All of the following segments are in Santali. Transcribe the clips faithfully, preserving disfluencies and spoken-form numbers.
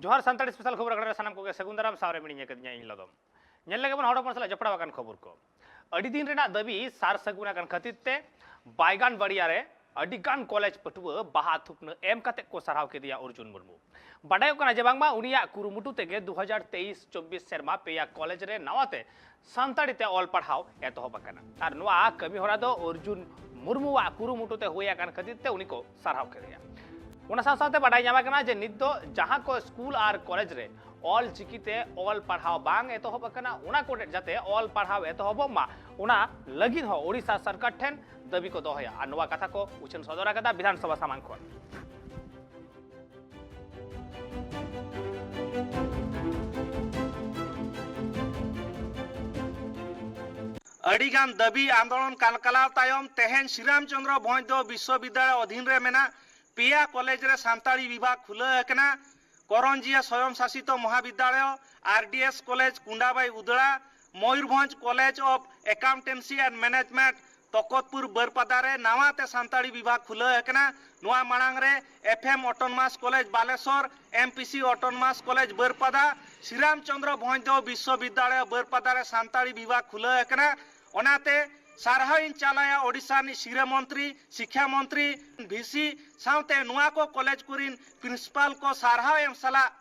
ᱡᱚᱦᱟᱨ᱾ ᱥᱟᱱᱛᱟᱲᱤ ᱥᱯᱮᱥᱟᱞ ᱠᱷᱚᱵᱚᱨ ᱟᱠᱷᱲᱟ ᱨᱮ ᱥᱟᱱᱟᱢ ᱠᱚᱜᱮ ᱥᱟᱹᱜᱩᱱ ᱫᱟᱨᱟᱢ᱾ ᱥᱟᱶᱨᱮ ᱢᱤᱱᱟᱹᱧ ᱟᱠᱟᱫᱤᱧᱟ ᱤᱧ ᱞᱚᱫᱚᱢ᱾ ᱧᱮᱞ ᱞᱮᱜᱮ ᱵᱚᱱ ᱦᱚᱲ ᱦᱚᱯᱚᱱ ᱥᱟᱞᱟᱜ ᱡᱚᱯᱲᱟᱣ ᱟᱠᱟᱱ ᱠᱷᱚᱵᱚᱨ ᱠᱚ᱾ ᱟᱹᱰᱤ ᱫᱤᱱ ᱨᱮᱱᱟᱜ ᱫᱟᱹᱵᱤ ᱥᱟᱨ ᱥᱟᱹᱜᱩᱱ ᱟᱠᱟᱱ ᱠᱷᱟᱹᱛᱤᱨ ᱛᱮ ᱵᱟᱭᱜᱟᱱ ᱵᱟᱲᱤᱭᱟ ᱨᱮ ᱟᱹᱰᱤ ᱜᱟᱱ ᱠᱚᱞᱮᱡᱽ ᱯᱟᱹᱴᱷᱩᱣᱟᱹ ᱵᱟᱦᱟ ᱛᱷᱩᱯᱱᱟᱹ ᱮᱢ ᱠᱟᱛᱮ ᱠᱚ ᱥᱟᱨᱦᱟᱣ ᱠᱮᱫᱮᱭᱟ ᱚᱨᱡᱩᱱ ᱢᱩᱨᱢᱩ᱾ ᱵᱟᱰᱟᱭᱚᱜ ᱠᱟᱱᱟ ᱡᱮ ᱵᱟᱝᱢᱟ ᱩᱱᱤᱭᱟᱜ ᱠᱩᱨᱩᱢᱩᱴᱩ ᱛᱮᱜᱮ ᱫᱩ ᱦᱟᱡᱟᱨ ᱛᱮᱭᱤᱥ ᱪᱚᱵᱵᱤᱥ ᱥᱮᱨᱢᱟ ᱯᱮᱭᱟ ᱠᱚᱞᱮᱡᱽ ᱨᱮ ᱱᱟᱣᱟ ᱛᱮ ᱥᱟᱱᱛᱟᱲᱤ ᱛᱮ ᱚᱞ ᱯᱟᱲᱦᱟᱣ ᱮᱛᱚᱦᱚᱵ ᱟᱠᱟᱱᱟ᱾ ᱟᱨ ᱱᱚᱣᱟ ᱠᱟᱹᱢᱤ ᱦᱚᱨᱟ ᱫᱚ ᱚᱨᱡᱩᱱ ᱢᱩᱨᱢᱩᱣᱟᱜ ᱠᱩᱨᱩᱢᱩᱴᱩ ᱛᱮ ᱦᱩᱭ ᱟᱠᱟᱱ ᱠᱷᱟᱹᱛᱤᱨ ᱛᱮ ᱩᱱᱤ ᱠᱚ ᱥᱟᱨᱦᱟᱣ ᱠᱮᱫᱮᱭᱟ᱾ ᱚᱱᱟ ᱥᱟᱶ ᱥᱟᱶᱛᱮ ᱵᱟᱰᱟᱭ ᱧᱟᱢ ᱟᱠᱟᱱᱟ ᱡᱮ ᱱᱤᱛ ᱫᱚ ᱡᱟᱦᱟᱸ ᱠᱚ ᱥᱠᱩᱞ ᱟᱨ ᱠᱚᱞᱮᱡᱽ ᱨᱮ ᱚᱞ ᱪᱤᱠᱤ ᱛᱮ ᱚᱞ ᱯᱟᱲᱦᱟᱣ ᱵᱟᱝ ᱮᱛᱚᱦᱚᱵ ᱟᱠᱟᱱᱟ, ᱚᱱᱟ ᱠᱚᱨᱮ ᱡᱟᱛᱮ ᱚᱞ ᱯᱟᱲᱦᱟᱣ ᱮᱛᱚᱦᱚᱵᱚᱜ ᱢᱟ, ᱚᱱᱟ ᱞᱟᱹᱜᱤᱫ ᱦᱚᱸ ᱳᱰᱤᱥᱟ ᱥᱚᱨᱠᱟᱨ ᱴᱷᱮᱱ ᱫᱟᱹᱵᱤ ᱠᱚ ᱫᱚᱦᱚᱭᱟ᱾ ᱟᱨ ᱱᱚᱣᱟ ᱠᱟᱛᱷᱟ ᱠᱚ ᱩᱪᱷᱟᱹᱱ ᱥᱚᱫᱚᱨ ᱟᱠᱟᱫᱟ ᱵᱤᱫᱷᱟᱱ ᱥᱚᱵᱷᱟ ᱥᱟᱢᱟᱝ ᱠᱷᱚᱱ᱾ ᱟᱹᱰᱤᱜᱟᱱ ᱫᱟᱹᱵᱤ ᱟᱱᱫᱳᱞᱚᱱ ᱠᱟᱞᱠᱟᱞᱟᱣ ᱛᱟᱭᱚᱢ ᱛᱮᱦᱮᱧ ᱥᱨᱤᱨᱟᱢ ᱪᱚᱸᱫᱽᱨᱚ ᱵᱷᱚᱸᱡᱽ ᱫᱚ ᱵᱤᱥᱥᱚᱵᱤᱫᱽᱫᱟᱞᱚᱭ ᱚᱫᱷᱤᱱ ᱨᱮ ᱢᱮᱱᱟᱜ ᱯᱮᱭᱟ ᱠᱚᱞᱮᱡᱽ ᱨᱮ ᱥᱟᱱᱛᱟᱲᱤ ᱵᱤᱵᱷᱟᱜᱽ ᱠᱷᱩᱞᱟᱹᱣ ᱟᱠᱟᱱᱟ᱾ ᱠᱚᱨᱚᱱᱡᱤᱭᱟᱹ ᱥᱚᱭᱚᱝ ᱥᱟᱥᱤᱛᱚ ᱢᱚᱦᱟᱵᱤᱫᱽᱫᱟᱞᱚᱭ, R D S college Kundabai Udala, Mayurbhanj college of accountancy and management Takatpur ᱵᱟᱹᱨᱯᱟᱫᱟ ᱨᱮ ᱱᱟᱣᱟ ᱛᱮ ᱥᱟᱱᱛᱟᱲᱤ ᱵᱤᱵᱷᱟᱜᱽ ᱠᱷᱩᱞᱟᱹᱣ ᱟᱠᱟᱱᱟ᱾ ᱱᱚᱣᱟ ᱢᱟᱲᱟᱝ ᱨᱮ FM autonomous college Balasore, ᱮᱢᱯᱤᱥᱤ autonomous college ᱵᱟᱹᱨᱯᱟᱫᱟ, ᱥᱨᱤᱨᱟᱢ ᱪᱚᱸᱫᱽᱨᱚ ᱵᱷᱚᱸᱡᱽ ᱫᱚ ᱵᱤᱥᱥᱚᱵᱤᱫᱽᱫᱟᱞᱚᱭ ᱵᱟᱹᱨᱯᱟᱫᱟ ᱨᱮ ᱥᱟᱱᱛᱟᱲᱤ ᱵᱤᱵᱷᱟᱜᱽ ᱠᱷᱩᱞᱟᱹᱣ ᱟᱠᱟᱱᱟ᱾ ᱚᱱᱟᱛᱮ ᱥᱟᱨᱦᱟᱣ ᱤᱧ ᱪᱟᱞᱟᱭᱟ ᱳᱰᱤᱥᱟ ᱨᱤᱱᱤᱡ ᱥᱤᱨᱟᱹ ᱢᱚᱱᱛᱨᱤ, ᱥᱤᱠᱠᱷᱟ ᱢᱚᱱᱛᱨᱤ, ᱵᱷᱤᱥᱤ ᱥᱟᱶᱛᱮ ᱱᱚᱣᱟ ᱠᱚ ᱠᱚᱞᱮᱡᱽ ᱠᱚᱨᱤᱱ ᱯᱨᱤᱱᱥᱤᱯᱟᱞ ᱠᱚ ᱥᱟᱨᱦᱟᱣ ᱮᱢ ᱥᱟᱞᱟᱜ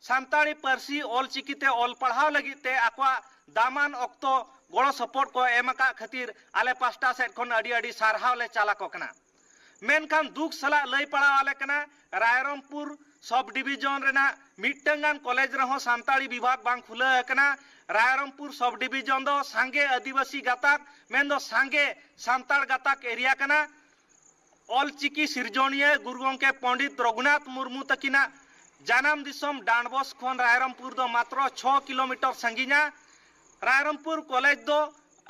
ᱥᱟᱱᱛᱟᱲᱤ ᱯᱟᱹᱨᱥᱤ ᱚᱞ ᱪᱤᱠᱤ ᱛᱮ ᱚᱞ ᱯᱟᱲᱦᱟᱣ ᱞᱟᱹᱜᱤᱫ ᱛᱮ ᱟᱠᱚᱣᱟᱜ ᱫᱟᱢᱟᱱ ᱚᱠᱛᱚ ᱜᱚᱲᱚ ᱥᱚᱯᱚᱦᱚᱫ ᱠᱚ ᱮᱢ ᱟᱠᱟᱫ ᱠᱷᱟᱹᱛᱤᱨ ᱟᱞᱮ ᱯᱟᱥᱴᱟ ᱥᱮᱫ ᱠᱷᱚᱱ ᱟᱹᱰᱤ ᱟᱹᱰᱤ ᱥᱟᱨᱦᱟᱣ ᱞᱮ ᱪᱟᱞ ᱟᱠᱚ ᱠᱟᱱᱟ᱾ ᱢᱮᱱᱠᱷᱟᱱ ᱫᱩᱠ ᱥᱟᱞᱟᱜ ᱞᱟᱹᱭ ᱯᱟᱲᱟᱣ ᱟᱞᱮ ᱠᱟᱱᱟ, ᱨᱟᱭᱨᱚᱝᱯᱩᱨ ᱥᱚᱵ ᱰᱤᱵᱤᱡᱚᱱ ᱨᱮᱱᱟᱜ ᱢᱤᱫᱴᱟᱝ ᱜᱟᱱ ᱠᱚᱞᱮᱡᱽ ᱨᱮᱦᱚᱸ ᱥᱟᱱᱛᱟᱲᱤ ᱵᱤᱵᱷᱟᱜᱽ ᱵᱟᱝ ᱠᱷᱩᱞᱟᱹᱣ ᱟᱠᱟᱱᱟ᱾ ᱨᱟᱭᱨᱚᱝᱯᱩᱨ ᱥᱚᱵ ᱰᱤᱵᱤᱡᱚᱱ ᱫᱚ ᱥᱟᱸᱜᱮ ᱟᱹᱫᱤᱵᱟᱹᱥᱤ ᱜᱟᱛᱟᱠ, ᱢᱮᱱᱫᱚ ᱥᱟᱸᱜᱮ ᱥᱟᱱᱛᱟᱲ ᱜᱟᱛᱟᱠ ᱮᱨᱤᱭᱟ ᱠᱟᱱᱟ᱾ ᱚᱞ ᱪᱤᱠᱤ ᱥᱤᱨᱡᱚᱱᱤᱭᱟᱹ ᱜᱩᱨᱩ ᱜᱚᱢᱠᱮ ᱯᱚᱸᱰᱤᱛ ᱨᱚᱜᱷᱩᱱᱟᱛᱷ ᱢᱩᱨᱢᱩ ᱛᱟᱹᱠᱤᱱᱟᱜ ᱡᱟᱱᱟᱢ ᱫᱤᱥᱚᱢ ᱰᱟᱸᱰᱵᱚᱥ ᱠᱷᱚᱱ ᱨᱟᱭᱨᱚᱝᱯᱩᱨ ᱫᱚ ᱢᱟᱛᱨᱚ ᱪᱷᱚ ᱠᱤᱞᱳᱢᱤᱴᱟᱨ ᱥᱟᱺᱜᱤᱧᱟ᱾ ᱨᱟᱭᱨᱚᱝᱯᱩᱨ ᱠᱚᱞᱮᱡᱽ ᱫᱚ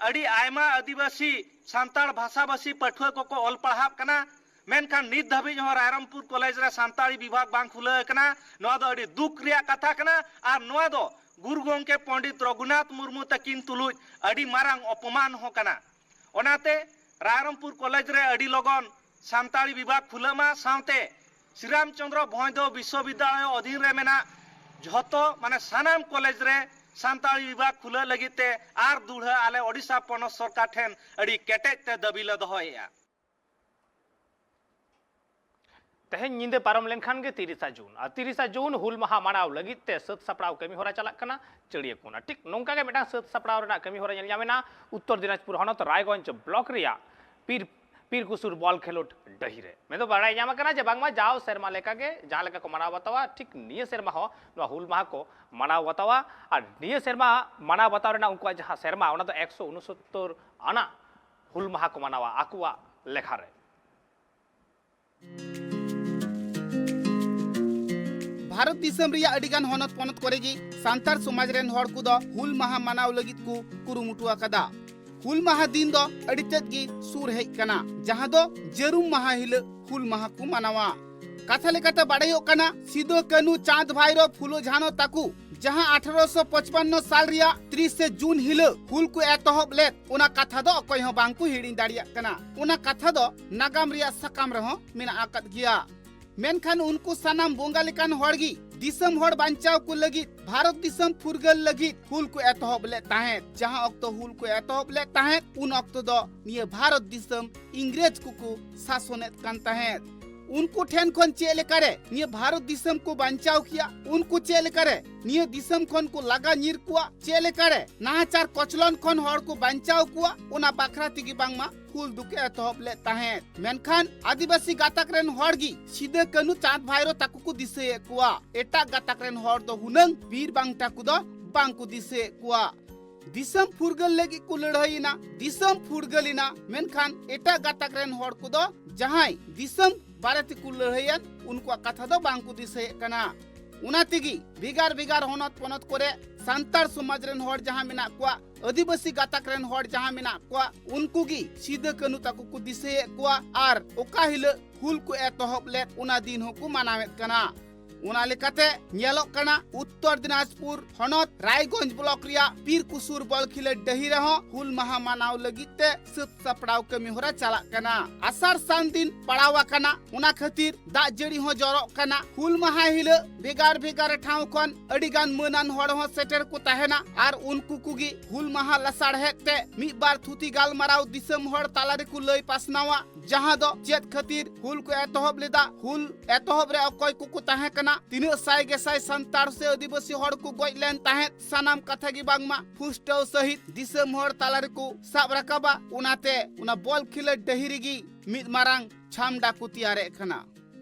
ᱟᱹᱰᱤ ᱟᱭᱢᱟ ᱟᱹᱫᱤᱵᱟᱹᱥᱤ ᱥᱟᱱᱛᱟᱲ ᱵᱷᱟᱥᱟᱵᱷᱟᱥᱤ ᱯᱟᱹᱴᱷᱩᱣᱟᱹ ᱠᱚᱠᱚ ᱚᱞ ᱯᱟᱲᱦᱟᱜ ᱠᱟᱱᱟ, ᱢᱮᱱᱠᱷᱟᱱ ᱱᱤᱛ ᱫᱷᱟᱹᱵᱤᱡ ᱦᱚᱸ ᱨᱟᱭᱨᱚᱝᱯᱩᱨ ᱠᱚᱞᱮᱡᱽ ᱨᱮ ᱥᱟᱱᱛᱟᱲᱤ ᱵᱤᱵᱷᱟᱜᱽ ᱵᱟᱝ ᱠᱷᱩᱞᱟᱹᱣ ᱟᱠᱟᱱᱟ᱾ ᱱᱚᱣᱟ ᱫᱚ ᱟᱹᱰᱤ ᱫᱩᱠ ᱨᱮᱭᱟᱜ ᱠᱟᱛᱷᱟ ᱠᱟᱱᱟ ᱟᱨ ᱱᱚᱣᱟ ᱫᱚ ᱜᱩᱨᱩ ᱜᱚᱢᱠᱮ ᱯᱚᱸᱰᱤᱛ ᱨᱚᱜᱷᱩᱱᱟᱛᱷ ᱢᱩᱨᱢᱩ ᱛᱟᱹᱠᱤᱱ ᱛᱩᱞᱩᱡ ᱟᱹᱰᱤ ᱢᱟᱨᱟᱝ ᱚᱯᱚᱢᱟᱱ ᱦᱚᱸ ᱠᱟᱱᱟ᱾ ᱚᱱᱟᱛᱮ ᱨᱟᱭᱨᱚᱝᱯᱩᱨ ᱠᱚᱞᱮᱡᱽ ᱨᱮ ᱟᱹᱰᱤ ᱞᱚᱜᱚᱱ ᱥᱟᱱᱛᱟᱲᱤ ᱵᱤᱵᱷᱟᱜᱽ ᱠᱷᱩᱞᱟᱹᱜ ᱢᱟ, ᱥᱟᱶᱛᱮ ᱥᱨᱤᱨᱟᱢ ᱪᱚᱸᱫᱽᱨᱚ ᱵᱷᱚᱸᱡᱽ ᱫᱚ ᱵᱤᱥᱥᱚᱵᱤᱫᱽᱫᱟᱞᱚᱭ ᱚᱫᱷᱤᱱ ᱨᱮ ᱢᱮᱱᱟᱜ ᱡᱷᱚᱛᱚ, ᱢᱟᱱᱮ ᱥᱟᱱᱟᱢ ᱠᱚᱞᱮᱡᱽ ᱨᱮ ᱥᱟᱱᱛᱟᱲᱤ ᱵᱤᱵᱷᱟᱜᱽ ᱠᱷᱩᱞᱟᱹᱜ ᱞᱟᱹᱜᱤᱫ ᱛᱮ ᱟᱨ ᱫᱩᱲᱦᱟᱹ ᱟᱞᱮ ᱳᱰᱤᱥᱟ ᱯᱚᱱᱚᱛ ᱥᱚᱨᱠᱟᱨ ᱴᱷᱮᱱ ᱟᱹᱰᱤ ᱠᱮᱴᱮᱡ ᱛᱮ ᱫᱟᱹᱵᱤ ᱞᱮ ᱫᱚᱦᱚᱭᱮᱫᱼᱟ᱾ ᱛᱮᱦᱮᱧ ᱧᱤᱫᱟᱹ ᱯᱟᱨᱚᱢ ᱞᱮᱱᱠᱷᱟᱱ ᱜᱮ ᱛᱤᱨᱤᱥᱟ ᱡᱩᱱ᱾ ᱟᱨ ᱛᱤᱨᱤᱥᱟ ᱡᱩᱱ ᱦᱩᱞ ᱢᱟᱦᱟ ᱢᱟᱱᱟᱣ ᱞᱟᱹᱜᱤᱫ ᱛᱮ ᱥᱟᱹᱛ ᱥᱟᱯᱲᱟᱣ ᱠᱟᱹᱢᱤ ᱦᱚᱨᱟ ᱪᱟᱞᱟᱜ ᱠᱟᱱᱟ ᱪᱟᱹᱲᱤᱭᱟᱹ ᱠᱚᱱᱟ᱾ ᱴᱷᱤᱠ ᱱᱚᱝᱠᱟ ᱜᱮ ᱢᱤᱫᱴᱟᱝ ᱥᱟᱹᱛ ᱥᱟᱯᱲᱟᱣ ᱨᱮᱱᱟᱜ ᱠᱟᱹᱢᱤ ᱦᱚᱨᱟ ᱧᱮᱞ ᱧᱟᱢ ᱮᱱᱟ ᱩᱛᱛᱚᱨ ᱫᱤᱱᱟᱡᱽᱯᱩᱨ ᱦᱚᱱᱚᱛ ᱨᱟᱭᱜᱚᱸᱡᱽ ᱵᱞᱚᱠ ᱨᱮᱭᱟᱜ ᱯᱤᱨ ᱯᱤᱨ ᱠᱩᱥᱩᱨ ᱵᱚᱞ ᱠᱷᱮᱞᱳᱰ ᱰᱟᱹᱦᱤ ᱨᱮ᱾ ᱢᱮᱱᱫᱚ ᱵᱟᱲᱟᱭ ᱧᱟᱢ ᱟᱠᱟᱱᱟ ᱡᱮ ᱵᱟᱝᱢᱟ ᱡᱟᱣ ᱥᱮᱨᱢᱟ ᱞᱮᱠᱟᱜᱮ ᱡᱟᱦᱟᱸ ᱞᱮᱠᱟ ᱠᱚ ᱢᱟᱱᱟᱣ ᱵᱟᱛᱟᱣᱟ, ᱴᱷᱤᱠ ᱱᱤᱭᱟᱹ ᱥᱮᱨᱢᱟ ᱦᱚᱸ ᱱᱚᱣᱟ ᱦᱩᱞ ᱢᱟᱦᱟ ᱠᱚ ᱢᱟᱱᱟᱣ ᱵᱟᱛᱟᱣᱟ᱾ ᱟᱨ ᱱᱤᱭᱟᱹ ᱥᱮᱨᱢᱟ ᱢᱟᱱᱟᱣ ᱵᱟᱛᱟᱣ ᱨᱮᱱᱟᱜ ᱩᱱᱠᱩᱣᱟᱜ ᱡᱟᱦᱟᱸ ᱥᱮᱨᱢᱟ, ᱚᱱᱟ ᱫᱚ ᱮᱠᱥᱚ ᱩᱱᱩᱥᱚᱛᱛᱚᱨ ᱟᱱᱟᱜ ᱦᱩᱞ ᱢᱟᱦᱟ ᱠᱚ ᱢᱟᱱᱟᱣᱟ ᱟᱠᱚᱣᱟᱜ ᱞᱮᱠᱷᱟ ᱨᱮ᱾ ᱵᱷᱟᱨᱚᱛ ᱫᱤᱥᱚᱢ ᱨᱮᱭᱟᱜ ᱟᱹᱰᱤ ᱜᱟᱱ ᱦᱚᱱᱚᱛ ᱯᱚᱱᱚᱛ ᱠᱚᱨᱮ ᱜᱮ ᱥᱟᱱᱛᱟᱲ ᱥᱚᱢᱟᱡᱽ ᱨᱮᱱ ᱦᱚᱲ ᱠᱚᱫᱚ ᱦᱩᱞ ᱢᱟᱦᱟ ᱢᱟᱱᱟᱣ ᱞᱟᱹᱜᱤᱫ ᱠᱚ ᱠᱩᱨᱩᱢᱩᱴᱩ ᱟᱠᱟᱫᱟ᱾ ᱦᱩᱞ ᱢᱟᱦᱟ ᱫᱤᱱ ᱫᱚ ᱟᱹᱰᱤ ᱛᱮᱫ ᱜᱮ ᱥᱩᱨ ᱦᱮᱡ ᱠᱟᱱᱟ, ᱡᱟᱦᱟᱸ ᱫᱚ ᱡᱟᱹᱨᱩᱢ ᱢᱟᱦᱟ ᱦᱤᱞᱳᱜ ᱦᱩᱞ ᱢᱟᱦᱟ ᱠᱚ ᱢᱟᱱᱟᱣᱟ᱾ ᱠᱟᱛᱷᱟ ᱞᱮᱠᱟᱛᱮ ᱵᱟᱲᱟᱭᱚᱜ ᱠᱟᱱᱟ, ᱥᱤᱫᱩ, ᱠᱟᱹᱱᱩ, ᱪᱟᱸᱫᱽ, ᱵᱷᱟᱭᱨᱚ, ᱯᱷᱩᱞᱳ, ᱡᱷᱟᱱᱚ ᱛᱟᱠᱚ ᱡᱟᱦᱟᱸ ᱟᱴᱷᱨᱚᱥᱚ ᱯᱚᱪᱯᱟᱱᱱᱚ ᱥᱟᱞ ᱨᱮᱭᱟᱜ ᱛᱤᱨᱤᱥᱮ ᱡᱩᱱ ᱦᱤᱞᱳᱜ ᱦᱩᱞ ᱠᱚ ᱮᱛᱚᱦᱚᱵ ᱞᱮᱫ, ᱚᱱᱟ ᱠᱟᱛᱷᱟ ᱫᱚ ᱚᱠᱚᱭ ᱦᱚᱸ ᱵᱟᱝ ᱠᱚ ᱦᱤᱲᱤᱧ ᱫᱟᱲᱮᱭᱟᱜ ᱠᱟᱱᱟ᱾ ᱚᱱᱟ ᱠᱟᱛᱷᱟ ᱫᱚ ᱱᱟᱜᱟᱢ ᱨᱮᱭᱟᱜ ᱥᱟᱠᱟᱢ ᱨᱮᱦᱚᱸ ᱢᱮᱱᱟᱜ ᱟᱠᱟᱫ ᱜᱮᱭᱟ᱾ ᱢᱮᱱᱠᱷᱟᱱ ᱩᱱᱠᱩ ᱥᱟᱱᱟᱢ ᱵᱚᱸᱜᱟ ᱞᱮᱠᱟᱱ ᱦᱚᱲ ᱜᱮ ᱫᱤᱥᱚᱢ ᱦᱚᱲ ᱵᱟᱧᱪᱟᱣ ᱠᱚ ᱞᱟᱹᱜᱤᱫ, ᱵᱷᱟᱨᱚᱛ ᱫᱤᱥᱚᱢ ᱯᱷᱩᱨᱜᱟᱹᱞ ᱞᱟᱹᱜᱤᱫ ᱦᱩᱞ ᱠᱚ ᱮᱛᱚᱦᱚᱵ ᱞᱮᱫ ᱛᱟᱦᱮᱸᱫ᱾ ᱡᱟᱦᱟᱸ ᱚᱠᱛᱚ ᱦᱩᱞ ᱠᱚ ᱮᱛᱚᱦᱚᱵ ᱞᱮᱫ ᱛᱟᱦᱮᱸᱫ, ᱩᱱ ᱚᱠᱛᱚ ᱫᱚ ᱱᱤᱭᱟᱹ ᱵᱷᱟᱨᱚᱛ ᱫᱤᱥᱚᱢ ᱤᱝᱨᱮᱡᱽ ᱠᱚᱠᱚ ᱥᱟᱥᱚᱱᱮᱫ ᱠᱟᱱ ᱛᱟᱦᱮᱸᱫ᱾ ᱩᱱᱠᱩ ᱴᱷᱮᱱ ᱠᱷᱚᱱ ᱪᱮᱫ ᱞᱮᱠᱟᱨᱮ ᱱᱤᱭᱟᱹ ᱵᱷᱟᱨᱚᱛ ᱫᱤᱥᱚᱢ ᱠᱚ ᱵᱟᱧᱪᱟᱣ ᱠᱮᱭᱟ, ᱩᱱᱠᱩ ᱪᱮᱫ ᱞᱮᱠᱟᱨᱮ ᱱᱤᱭᱟᱹ ᱫᱤᱥᱚᱢ ᱠᱷᱚᱱ ᱠᱚ ᱞᱟᱜᱟ ᱧᱤᱨ ᱠᱚᱣᱟ, ᱪᱮᱫ ᱞᱮᱠᱟᱨᱮ ᱱᱟᱦᱟᱪᱟᱨ ᱠᱚᱪᱞᱚᱱ ᱠᱷᱚᱱ ᱦᱚᱲ ᱠᱚ ᱵᱟᱧᱪᱟᱣ ᱠᱚᱣᱟ, ᱚᱱᱟ ᱵᱟᱠᱷᱨᱟ ᱛᱮᱜᱮ ᱵᱟᱝᱢᱟ ᱦᱩᱞ ᱫᱚᱠᱚ ᱮᱛᱚᱦᱚᱵ ᱞᱮᱫ ᱛᱟᱦᱮᱸᱫ᱾ ᱢᱮᱱᱠᱷᱟᱱ ᱟᱹᱫᱤᱵᱟᱹᱥᱤ ᱜᱟᱛᱟᱠ ᱨᱮᱱ ᱦᱚᱲ ᱜᱮ ᱥᱤᱫᱟᱹ, ᱠᱟᱹᱱᱩ, ᱪᱟᱸᱫᱽ, ᱵᱷᱟᱭᱨᱚ ᱛᱟᱠᱚ ᱠᱚ ᱫᱤᱥᱟᱹᱭᱮᱫ ᱠᱚᱣᱟ᱾ ᱮᱴᱟᱜ ᱜᱟᱛᱟᱠ ᱨᱮᱱ ᱦᱚᱲ ᱫᱚ ᱦᱩᱱᱟᱹᱝ ᱵᱤᱨ ᱵᱟᱝᱴᱟ ᱠᱚᱫᱚ ᱵᱟᱝ ᱠᱚ ᱫᱤᱥᱟᱹᱭᱮᱫ ᱠᱚᱣᱟ᱾ ᱫᱤᱥᱚᱢ ᱯᱷᱩᱨᱜᱟᱹᱞ ᱞᱟᱹᱜᱤᱫ ᱠᱚ ᱞᱟᱹᱲᱦᱟᱹᱭᱮᱱᱟ, ᱫᱤᱥᱚᱢ ᱯᱷᱩᱨᱜᱟᱹᱞ ᱮᱱᱟ, ᱢᱮᱱᱠᱷᱟᱱ ᱮᱴᱟᱜ ᱜᱟᱛᱟᱠ ᱨᱮᱱ ᱦᱚᱲ ᱠᱚᱫᱚ ᱡᱟᱦᱟᱸᱭ ᱫᱤᱥᱚᱢ ᱵᱟᱨᱮ ᱛᱮᱠᱚ ᱞᱟᱹᱲᱦᱟᱹᱭᱮᱱ, ᱩᱱᱠᱩᱣᱟᱜ ᱠᱟᱛᱷᱟ ᱫᱚ ᱵᱟᱝ ᱠᱚ ᱫᱤᱥᱟᱹᱭᱮᱫ ᱠᱟᱱᱟ᱾ ᱚᱱᱟ ᱛᱮᱜᱮ ᱵᱷᱮᱜᱟᱨ ᱵᱷᱮᱜᱟᱨ ᱦᱚᱱᱚᱛ ᱯᱚᱱᱚᱛ ᱠᱚᱨᱮ ᱥᱟᱱᱛᱟᱲ ᱥᱚᱢᱟᱡᱽ ᱨᱮᱱ ᱦᱚᱲ ᱡᱟᱦᱟᱸ ᱢᱮᱱᱟᱜ ᱠᱚᱣᱟ, ᱟᱹᱫᱤᱵᱟᱹᱥᱤ ᱜᱟᱛᱟᱠ ᱨᱮᱱ ᱦᱚᱲ ᱡᱟᱦᱟᱸ ᱢᱮᱱᱟᱜ ᱠᱚᱣᱟ, ᱩᱱᱠᱩ ᱜᱮ ᱥᱤᱫᱟᱹ ᱠᱟᱹᱱᱩ ᱛᱟᱠᱚ ᱠᱚ ᱫᱤᱥᱟᱹᱭᱮᱫ ᱠᱚᱣᱟ ᱟᱨ ᱚᱠᱟ ᱦᱤᱞᱳᱜ ᱦᱩᱞ ᱠᱚ ᱮᱛᱚᱦᱚᱵ ᱞᱮᱫ, ᱚᱱᱟ ᱫᱤᱱ ᱦᱚᱸᱠᱚ ᱢᱟᱱᱟᱣᱮᱫ ᱠᱟᱱᱟ᱾ ᱚᱱᱟ ᱞᱮᱠᱟᱛᱮ ᱧᱮᱞᱚᱜ ᱠᱟᱱᱟ, ᱩᱛᱛᱚᱨ ᱫᱤᱱᱟᱡᱽᱯᱩᱨ ᱦᱚᱱᱚᱛ ᱨᱟᱭᱜᱚᱸᱡᱽ ᱵᱞᱚᱠ ᱨᱮᱭᱟᱜ ᱯᱤᱨ ᱠᱩᱥᱩᱨ ᱵᱚᱞ ᱠᱷᱮᱞᱳᱰ ᱰᱟᱹᱦᱤ ᱨᱮᱦᱚᱸ ᱦᱩᱞ ᱢᱟᱦᱟ ᱢᱟᱱᱟᱣ ᱞᱟᱹᱜᱤᱫ ᱛᱮ ᱥᱟᱹᱛ ᱥᱟᱯᱲᱟᱣ ᱠᱟᱹᱢᱤ ᱦᱚᱨᱟ ᱪᱟᱞᱟᱜ ᱠᱟᱱᱟ᱾ ᱟᱥᱟᱲ ᱥᱟᱱ ᱫᱤᱱ ᱯᱟᱲᱟᱣ ᱟᱠᱟᱱᱟ, ᱚᱱᱟ ᱠᱷᱟᱹᱛᱤᱨ ᱫᱟᱜ ᱡᱟᱹᱲᱤ ᱦᱚᱸ ᱡᱚᱨᱚᱜ ᱠᱟᱱᱟ᱾ ᱦᱩᱞ ᱢᱟᱦᱟ ᱦᱤᱞᱳᱜ ᱵᱷᱮᱜᱟᱨ ᱵᱷᱮᱜᱟᱨ ᱴᱷᱟᱶ ᱠᱷᱚᱱ ᱟᱹᱰᱤ ᱜᱟᱱ ᱢᱟᱹᱱᱟᱱ ᱦᱚᱲ ᱦᱚᱸ ᱥᱮᱴᱮᱨ ᱠᱚ ᱛᱟᱦᱮᱱᱟ ᱟᱨ ᱩᱱᱠᱩ ᱠᱚᱜᱮ ᱦᱩᱞ ᱢᱟᱦᱟ ᱞᱟᱥᱟᱲᱦᱮᱫ ᱛᱮ ᱢᱤᱫ ᱵᱟᱨ ᱛᱷᱩᱛᱤ ᱜᱟᱞᱢᱟᱨᱟᱣ ᱫᱤᱥᱚᱢ ᱦᱚᱲ ᱛᱟᱞᱟ ᱨᱮᱠᱚ ᱞᱟᱹᱭ ᱯᱟᱥᱱᱟᱣᱟ, ᱡᱟᱦᱟᱸ ᱫᱚ ᱪᱮᱫ ᱠᱷᱟᱹᱛᱤᱨ ᱦᱩᱞ ᱠᱚ ᱮᱛᱚᱦᱚᱵ ᱞᱮᱫᱟ, ᱦᱩᱞ ᱮᱛᱚᱦᱚᱵ ᱨᱮ ᱚᱠᱚᱭ ᱠᱚᱠᱚ ᱛᱟᱦᱮᱸ ᱠᱟᱱᱟ, ᱛᱤᱱᱟᱹᱜ ᱥᱟᱭ ᱜᱮᱥᱟᱭ ᱥᱟᱱᱛᱟᱲ ᱥᱮ ᱟᱹᱫᱤᱵᱟᱹᱥᱤ ᱦᱚᱲ ᱠᱚ ᱜᱚᱡ ᱞᱮᱱ ᱛᱟᱦᱮᱸᱫ, ᱥᱟᱱᱟᱢ ᱠᱟᱛᱷᱟ ᱜᱮ ᱵᱟᱝᱢᱟ ᱯᱩᱥᱴᱟᱹᱣ ᱥᱟᱹᱦᱤᱡ ᱫᱤᱥᱚᱢ ᱦᱚᱲ ᱛᱟᱞᱟ ᱨᱮᱠᱚ ᱥᱟᱵ ᱨᱟᱠᱟᱵᱟ᱾ ᱚᱱᱟᱛᱮ ᱚᱱᱟ ᱵᱚᱞ ᱠᱷᱮᱞᱳᱰ ᱰᱟᱹᱦᱤ ᱨᱮᱜᱮ ᱢᱤᱫ ᱢᱟᱨᱟᱝ ᱪᱷᱟᱢᱰᱟ ᱠᱚ ᱛᱮᱭᱟᱨᱮᱫ ᱠᱟᱱᱟ᱾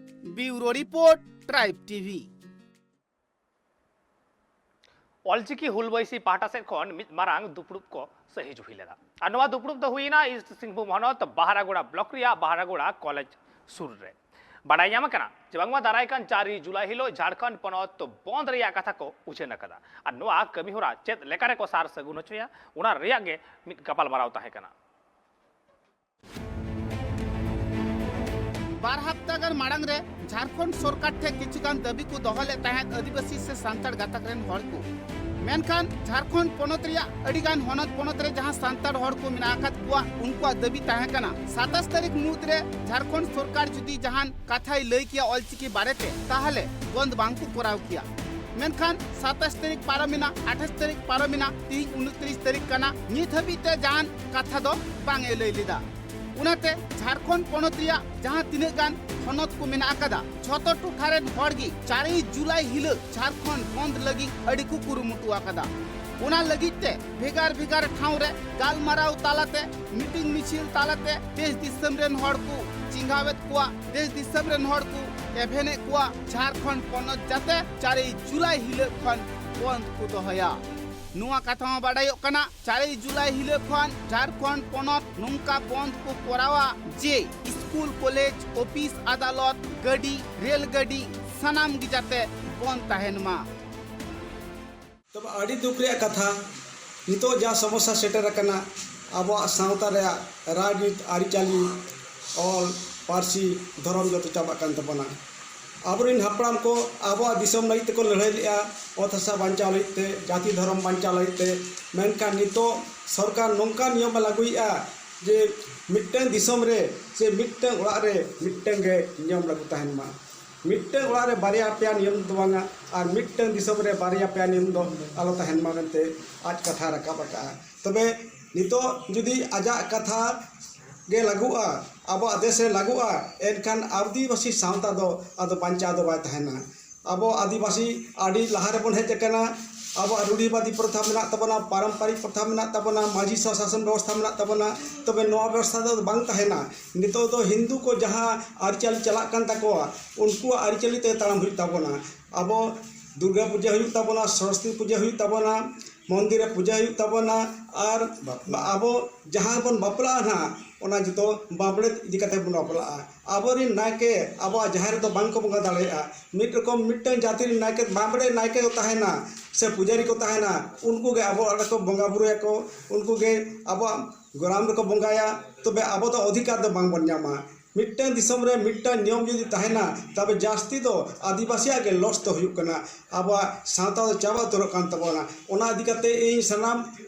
ᱵᱤᱭᱩᱨᱳ ᱨᱤᱯᱳᱨᱴ, ᱴᱨᱟᱭᱤᱵᱽ ᱴᱤᱵᱷᱤ᱾ ᱚᱞᱪᱤᱠᱤ ᱦᱩᱞ ᱵᱟᱹᱭᱥᱤ ᱯᱟᱦᱴᱟ ᱥᱮᱫ ᱠᱷᱚᱱ ᱢᱤᱫ ᱢᱟᱨᱟᱝ ᱫᱩᱯᱲᱩᱵ ᱠᱚ ᱥᱟᱹᱦᱤᱡᱩᱦᱤ ᱞᱮᱫᱟ᱾ ᱟᱨ ᱱᱚᱣᱟ ᱫᱩᱯᱲᱩᱵ ᱫᱚ ᱦᱩᱭᱮᱱᱟ ᱤᱥᱴ ᱥᱤᱝᱵᱷᱩᱢ ᱦᱚᱱᱚᱛ ᱵᱟᱦᱟᱨᱟᱜᱳᱲᱟ ᱵᱞᱚᱠ ᱨᱮᱭᱟᱜ ᱵᱟᱦᱟᱨᱟᱜᱳᱲᱟ ᱠᱚᱞᱮᱡᱽ ᱥᱩᱨ ᱨᱮ᱾ ᱵᱟᱰᱟᱭ ᱧᱟᱢ ᱟᱠᱟᱱᱟ ᱡᱮ ᱵᱟᱝᱢᱟ ᱫᱟᱨᱟᱭ ᱠᱟᱱ ᱪᱟᱨ ᱡᱩᱞᱟᱭ ᱦᱤᱞᱳᱜ ᱡᱷᱟᱲᱠᱷᱚᱸᱰ ᱯᱚᱱᱚᱛ ᱵᱚᱱᱫ ᱨᱮᱭᱟᱜ ᱠᱟᱛᱷᱟ ᱠᱚ ᱩᱪᱷᱟᱹᱱ ᱟᱠᱟᱫᱟ᱾ ᱟᱨ ᱱᱚᱣᱟ ᱠᱟᱹᱢᱤᱦᱚᱨᱟ ᱪᱮᱫ ᱞᱮᱠᱟ ᱨᱮᱠᱚ ᱥᱟᱨ ᱥᱟᱹᱜᱩᱱ ᱦᱚᱪᱚᱭᱟ, ᱚᱱᱟ ᱨᱮᱭᱟᱜ ᱜᱮ ᱢᱤᱫ ᱜᱟᱯᱟᱞᱢᱟᱨᱟᱣ ᱛᱟᱦᱮᱸ ᱠᱟᱱᱟ᱾ ᱵᱟᱨ ᱦᱟᱯᱛᱟ ᱜᱟᱱ ᱢᱟᱲᱟᱝ ᱨᱮ ᱡᱷᱟᱲᱠᱷᱚᱸᱰ ᱥᱚᱨᱠᱟᱨ ᱴᱷᱮᱱ ᱠᱤᱪᱷᱩ ᱜᱟᱱ ᱫᱟᱹᱵᱤ ᱠᱚ ᱫᱚᱦᱚ ᱞᱮᱫ ᱛᱟᱦᱮᱸᱫ ᱟᱹᱫᱤᱵᱟᱹᱥᱤ ᱥᱮ ᱥᱟᱱᱛᱟᱲ ᱜᱟᱛᱟᱠ ᱨᱮᱱ ᱦᱚᱲ ᱠᱚ᱾ ᱢᱮᱱᱠᱷᱟᱱ ᱡᱷᱟᱲᱠᱷᱚᱸᱰ ᱯᱚᱱᱚᱛ ᱨᱮᱭᱟᱜ ᱟᱹᱰᱤ ᱜᱟᱱ ᱦᱚᱱᱚᱛ ᱯᱚᱱᱚᱛ ᱨᱮ ᱡᱟᱦᱟᱸ ᱥᱟᱱᱛᱟᱲ ᱦᱚᱲ ᱠᱚ ᱢᱮᱱᱟᱜ ᱟᱠᱟᱫ ᱠᱚᱣᱟ, ᱩᱱᱠᱩᱣᱟᱜ ᱫᱟᱹᱵᱤ ᱛᱟᱦᱮᱸ ᱠᱟᱱᱟ ᱥᱟᱛᱟᱥ ᱛᱟᱹᱨᱤᱠᱷ ᱢᱩᱫᱽ ᱨᱮ ᱡᱷᱟᱲᱠᱷᱚᱸᱰ ᱥᱚᱨᱠᱟᱨ ᱡᱩᱫᱤ ᱡᱟᱦᱟᱱ ᱠᱟᱛᱷᱟᱭ ᱞᱟᱹᱭ ᱠᱮᱭᱟ ᱚᱞᱪᱤᱠᱤ ᱵᱟᱨᱮᱛᱮ, ᱛᱟᱦᱚᱞᱮ ᱵᱚᱱᱫ ᱵᱟᱝ ᱠᱚ ᱠᱚᱨᱟᱣ ᱠᱮᱭᱟ᱾ ᱢᱮᱱᱠᱷᱟᱱ ᱥᱟᱛᱟᱥ ᱛᱟᱹᱨᱤᱠᱷ ᱯᱟᱨᱚᱢᱮᱱᱟ, ᱟᱴᱷᱟᱥ ᱛᱟᱹᱨᱤᱠᱷ ᱯᱟᱨᱚᱢᱮᱱᱟ, ᱛᱤᱦᱤᱧ ᱩᱱᱛᱨᱤᱥ ᱛᱟᱹᱨᱤᱠᱷ ᱠᱟᱱᱟ, ᱱᱤᱛ ᱦᱟᱹᱵᱤᱡ ᱛᱮ ᱡᱟᱦᱟᱱ ᱠᱟᱛᱷᱟ ᱫᱚ ᱵᱟᱝ ᱮ ᱞᱟᱹᱭ ᱞᱮᱫᱟ᱾ ᱚᱱᱟᱛᱮ ᱡᱷᱟᱲᱠᱷᱚᱸᱰ ᱯᱚᱱᱚᱛ ᱨᱮᱭᱟᱜ ᱡᱟᱦᱟᱸ ᱛᱤᱱᱟᱹᱜ ᱜᱟᱱ ᱦᱚᱱᱚᱛ ᱠᱚ ᱢᱮᱱᱟᱜ ᱟᱠᱟᱫᱟ, ᱡᱷᱚᱛᱚ ᱴᱚᱴᱷᱟ ᱨᱮᱱ ᱦᱚᱲ ᱜᱮ ᱪᱟᱨᱮᱭ ᱡᱩᱞᱟᱭ ᱦᱤᱞᱳᱜ ᱡᱷᱟᱲᱠᱷᱚᱸᱰ ᱵᱚᱱᱫ ᱞᱟᱹᱜᱤᱫ ᱟᱹᱰᱤ ᱠᱚ ᱠᱩᱨᱩᱢᱩᱴᱩ ᱟᱠᱟᱫᱟ᱾ ᱚᱱᱟ ᱞᱟᱹᱜᱤᱫ ᱛᱮ ᱵᱷᱮᱜᱟᱨ ᱵᱷᱮᱜᱟᱨ ᱴᱷᱟᱶ ᱨᱮ ᱜᱟᱞᱢᱟᱨᱟᱣ ᱛᱟᱞᱟᱛᱮ, ᱢᱤᱴᱤᱝ ᱢᱤᱪᱷᱤᱞ ᱛᱟᱞᱟᱛᱮ ᱫᱮᱥ ᱫᱤᱥᱚᱢ ᱨᱮᱱ ᱦᱚᱲ ᱠᱚ ᱪᱮᱸᱜᱷᱟᱣᱮᱫ ᱠᱚᱣᱟ, ᱫᱮᱥ ᱫᱤᱥᱚᱢ ᱨᱮᱱ ᱦᱚᱲ ᱠᱚ ᱮᱵᱷᱮᱱᱮᱫ ᱠᱚᱣᱟ, ᱡᱷᱟᱲᱠᱷᱚᱸᱰ ᱯᱚᱱᱚᱛ ᱡᱟᱛᱮ ᱪᱟᱨᱮᱭ ᱡᱩᱞᱟᱭ ᱦᱤᱞᱳᱜ ᱠᱷᱚᱱ ᱵᱚᱱᱫ ᱠᱚ ᱫᱚᱦᱚᱭᱟ᱾ ᱱᱚᱣᱟ ᱠᱟᱛᱷᱟ ᱦᱚᱸ ᱵᱟᱰᱟᱭᱚᱜ ᱠᱟᱱᱟ, ᱪᱟᱨᱮᱭ ᱡᱩᱞᱟᱭ ᱦᱤᱞᱳᱜ ᱠᱷᱚᱱ ᱡᱷᱟᱲᱠᱷᱚᱸᱰ ᱯᱚᱱᱚᱛ ᱱᱚᱝᱠᱟ ᱵᱚᱱᱫ ᱠᱚ ᱠᱚᱨᱟᱣᱟ ᱡᱮ ᱥᱠᱩᱞ, ᱠᱚᱞᱮᱡᱽ, ᱚᱯᱷᱤᱥ, ᱟᱫᱟᱞᱚᱛ, ᱜᱟᱹᱰᱤ, ᱨᱮᱞ ᱜᱟᱹᱰᱤ ᱥᱟᱱᱟᱢ ᱜᱮ ᱡᱟᱛᱮ ᱵᱚᱱᱫ ᱛᱟᱦᱮᱱ ᱢᱟ᱾ ᱛᱚᱵᱮ ᱟᱹᱰᱤ ᱫᱩᱠ ᱨᱮᱭᱟᱜ ᱠᱟᱛᱷᱟ, ᱱᱤᱛᱚᱜ ᱡᱟ ᱥᱚᱢᱚᱥᱥᱟ ᱥᱮᱴᱮᱨ ᱟᱠᱟᱱᱟ, ᱟᱵᱚᱣᱟᱜ ᱥᱟᱶᱛᱟ ᱨᱮᱭᱟᱜ ᱨᱟᱡᱽᱱᱤᱛ, ᱟᱹᱨᱤᱪᱟᱹᱞᱤ, ᱚᱞ, ᱯᱟᱹᱨᱥᱤ, ᱫᱷᱚᱨᱚᱢ ᱡᱚᱛᱚ ᱪᱟᱵᱟᱜ ᱠᱟᱱ ᱛᱟᱵᱚᱱᱟ᱾ ᱟᱵᱚᱨᱮᱱ ᱦᱟᱯᱲᱟᱢ ᱠᱚ ᱟᱵᱚᱣᱟᱜ ᱫᱤᱥᱚᱢ ᱞᱟᱹᱜᱤᱫ ᱛᱮᱠᱚ ᱞᱟᱹᱲᱦᱟᱹᱭ ᱞᱮᱫᱼᱟ, ᱚᱛ ᱦᱟᱥᱟ ᱵᱟᱧᱪᱟᱣ ᱞᱟᱹᱜᱤᱫ ᱛᱮ, ᱡᱟᱹᱛᱤ ᱫᱷᱚᱨᱚᱢ ᱵᱟᱧᱪᱟᱣ ᱞᱟᱹᱜᱤᱫ ᱛᱮ᱾ ᱢᱮᱱᱠᱷᱟᱱ ᱱᱤᱛᱚᱜ ᱥᱚᱨᱠᱟᱨ ᱱᱚᱝᱠᱟᱱ ᱱᱤᱭᱚᱢᱮ ᱞᱟᱹᱜᱩᱭᱮᱫᱼᱟ ᱡᱮ ᱢᱤᱫᱴᱟᱝ ᱫᱤᱥᱚᱢ ᱨᱮ ᱥᱮ ᱢᱤᱫᱴᱟᱝ ᱚᱲᱟᱜ ᱨᱮ ᱢᱤᱫᱴᱟᱝ ᱜᱮ ᱱᱤᱭᱚᱢ ᱞᱟᱹᱜᱩ ᱛᱟᱦᱮᱱ ᱢᱟ᱾ ᱢᱤᱫᱴᱟᱝ ᱚᱲᱟᱜ ᱨᱮ ᱵᱟᱨᱭᱟ ᱯᱮᱭᱟ ᱱᱤᱭᱚᱢ ᱫᱚ ᱵᱟᱝᱟ, ᱟᱨ ᱢᱤᱫᱴᱟᱝ ᱫᱤᱥᱚᱢ ᱨᱮ ᱵᱟᱨᱭᱟ ᱯᱮᱭᱟ ᱱᱤᱭᱚᱢ ᱫᱚ ᱟᱞᱚ ᱛᱟᱦᱮᱱ ᱢᱟ ᱢᱮᱱᱛᱮ ᱟᱡ ᱠᱟᱛᱷᱟ ᱨᱟᱠᱟᱵ ᱟᱠᱟᱫᱼᱟ᱾ ᱛᱚᱵᱮ ᱱᱤᱛᱚᱜ ᱡᱩᱫᱤ ᱟᱡᱟᱜ ᱠᱟᱛᱷᱟ ᱜᱮ ᱞᱟᱹᱜᱩᱜᱼᱟ, ᱟᱵᱚᱣᱟᱜ ᱫᱮᱥ ᱨᱮ ᱞᱟᱹᱜᱩᱜᱼᱟ, ᱮᱱᱠᱷᱟᱱ ᱟᱹᱫᱤᱵᱟᱹᱥᱤ ᱥᱟᱶᱛᱟ ᱫᱚ ᱟᱫᱚ ᱵᱟᱧᱪᱟᱣ ᱫᱚ ᱵᱟᱭ ᱛᱟᱦᱮᱱᱟ᱾ ᱟᱵᱚ ᱟᱹᱫᱤᱵᱟᱹᱥᱤ ᱟᱹᱰᱤ ᱞᱟᱦᱟ ᱨᱮᱵᱚᱱ ᱦᱮᱡ ᱟᱠᱟᱱᱟ᱾ ᱟᱵᱚᱣᱟᱜ ᱨᱩᱲᱤᱵᱟᱫᱤ ᱯᱨᱚᱛᱷᱟ ᱢᱮᱱᱟᱜ ᱛᱟᱵᱚᱱᱟ, ᱯᱟᱨᱚᱢᱯᱟᱨᱤᱠ ᱯᱨᱚᱛᱷᱟ ᱢᱮᱱᱟᱜ ᱛᱟᱵᱚᱱᱟ, ᱢᱟᱹᱡᱷᱤ ᱥᱚᱥᱟᱥᱚᱱ ᱵᱮᱵᱚᱥᱛᱷᱟ ᱢᱮᱱᱟᱜ ᱛᱟᱵᱚᱱᱟ᱾ ᱛᱚᱵᱮ ᱱᱚᱣᱟ ᱵᱮᱵᱚᱥᱛᱷᱟ ᱫᱚ ᱵᱟᱝ ᱛᱟᱦᱮᱱᱟ᱾ ᱱᱤᱛᱚᱜ ᱫᱚ ᱦᱤᱱᱫᱩ ᱠᱚ ᱡᱟᱦᱟᱸ ᱟᱹᱨᱤᱪᱟᱹᱞᱤ ᱪᱟᱞᱟᱜ ᱠᱟᱱ ᱛᱟᱠᱚᱣᱟ, ᱩᱱᱠᱩᱣᱟᱜ ᱟᱹᱨᱤᱪᱟᱹᱞᱤ ᱛᱮ ᱛᱟᱲᱟᱢ ᱦᱩᱭᱩᱜ ᱛᱟᱵᱚᱱᱟ᱾ ᱟᱵᱚ ᱫᱩᱨᱜᱟ ᱯᱩᱡᱟᱹ ᱦᱩᱭᱩᱜ ᱛᱟᱵᱚᱱᱟ, ᱥᱚᱨᱚᱥᱚᱛᱤ ᱯᱩᱡᱟᱹ ᱦᱩᱭᱩᱜ ᱛᱟᱵᱚᱱᱟ, ᱢᱚᱱᱫᱤᱨ ᱨᱮ ᱯᱩᱡᱟᱹ ᱦᱩᱭᱩᱜ ᱛᱟᱵᱚᱱᱟ, ᱟᱨ ᱟᱵᱚ ᱡᱟᱦᱟᱸ ᱵᱚᱱ ᱵᱟᱯᱞᱟᱜᱼᱟ ᱱᱟᱦᱟᱜ, ᱚᱱᱟ ᱡᱚᱛᱚ ᱵᱟᱢᱵᱲᱮ ᱤᱫᱤ ᱠᱟᱛᱮ ᱵᱚᱱ ᱵᱟᱯᱞᱟᱜᱼᱟ᱾ ᱟᱵᱚᱨᱮᱱ ᱱᱟᱭᱠᱮ ᱟᱵᱚᱣᱟᱜ ᱡᱟᱦᱮᱨ ᱨᱮᱫᱚ ᱵᱟᱝ ᱠᱚ ᱵᱚᱸᱜᱟ ᱫᱟᱲᱮᱭᱟᱜᱼᱟ᱾ ᱢᱤᱫ ᱨᱚᱠᱚᱢ ᱢᱤᱫᱴᱟᱝ ᱡᱟᱹᱛᱤ ᱨᱮᱱ ᱱᱟᱭᱠᱮ, ᱵᱟᱢᱵᱲᱮ ᱱᱟᱭᱠᱮ ᱠᱚ ᱛᱟᱦᱮᱱᱟ ᱥᱮ ᱯᱩᱡᱟᱹᱨᱤ ᱠᱚ ᱛᱟᱦᱮᱱᱟ, ᱩᱱᱠᱩ ᱜᱮ ᱟᱵᱚ ᱚᱲᱟᱜ ᱨᱮᱠᱚ ᱵᱚᱸᱜᱟ ᱵᱩᱨᱩᱭᱟᱠᱚ, ᱩᱱᱠᱩ ᱜᱮ ᱟᱵᱚᱣᱟᱜ ᱜᱚᱨᱟᱢ ᱨᱮᱠᱚ ᱵᱚᱸᱜᱟᱭᱟ᱾ ᱛᱚᱵᱮ ᱟᱵᱚ ᱫᱚ ᱚᱫᱷᱤᱠᱟᱨ ᱫᱚ ᱵᱟᱝ ᱵᱚᱱ ᱧᱟᱢᱟ᱾ ᱢᱤᱫᱴᱟᱝ ᱫᱤᱥᱚᱢ ᱨᱮ ᱢᱤᱫᱴᱟᱝ ᱱᱤᱭᱚᱢ ᱡᱩᱫᱤ ᱛᱟᱦᱮᱱᱟ, ᱛᱚᱵᱮ ᱡᱟᱹᱥᱛᱤ ᱫᱚ ᱟᱹᱫᱤᱵᱟᱹᱥᱤᱭᱟᱜ ᱜᱮ ᱞᱚᱥ ᱫᱚ ᱦᱩᱭᱩᱜ ᱠᱟᱱᱟ᱾ ᱟᱵᱚᱣᱟᱜ ᱥᱟᱶᱛᱟ ᱫᱚ ᱪᱟᱵᱟ ᱩᱛᱟᱹᱨᱚᱜ ᱠᱟᱱ ᱛᱟᱵᱚᱱᱟ᱾ ᱚᱱᱟ ᱤᱫᱤ ᱠᱟᱛᱮ ᱤᱧ ᱥᱟᱱᱟᱢ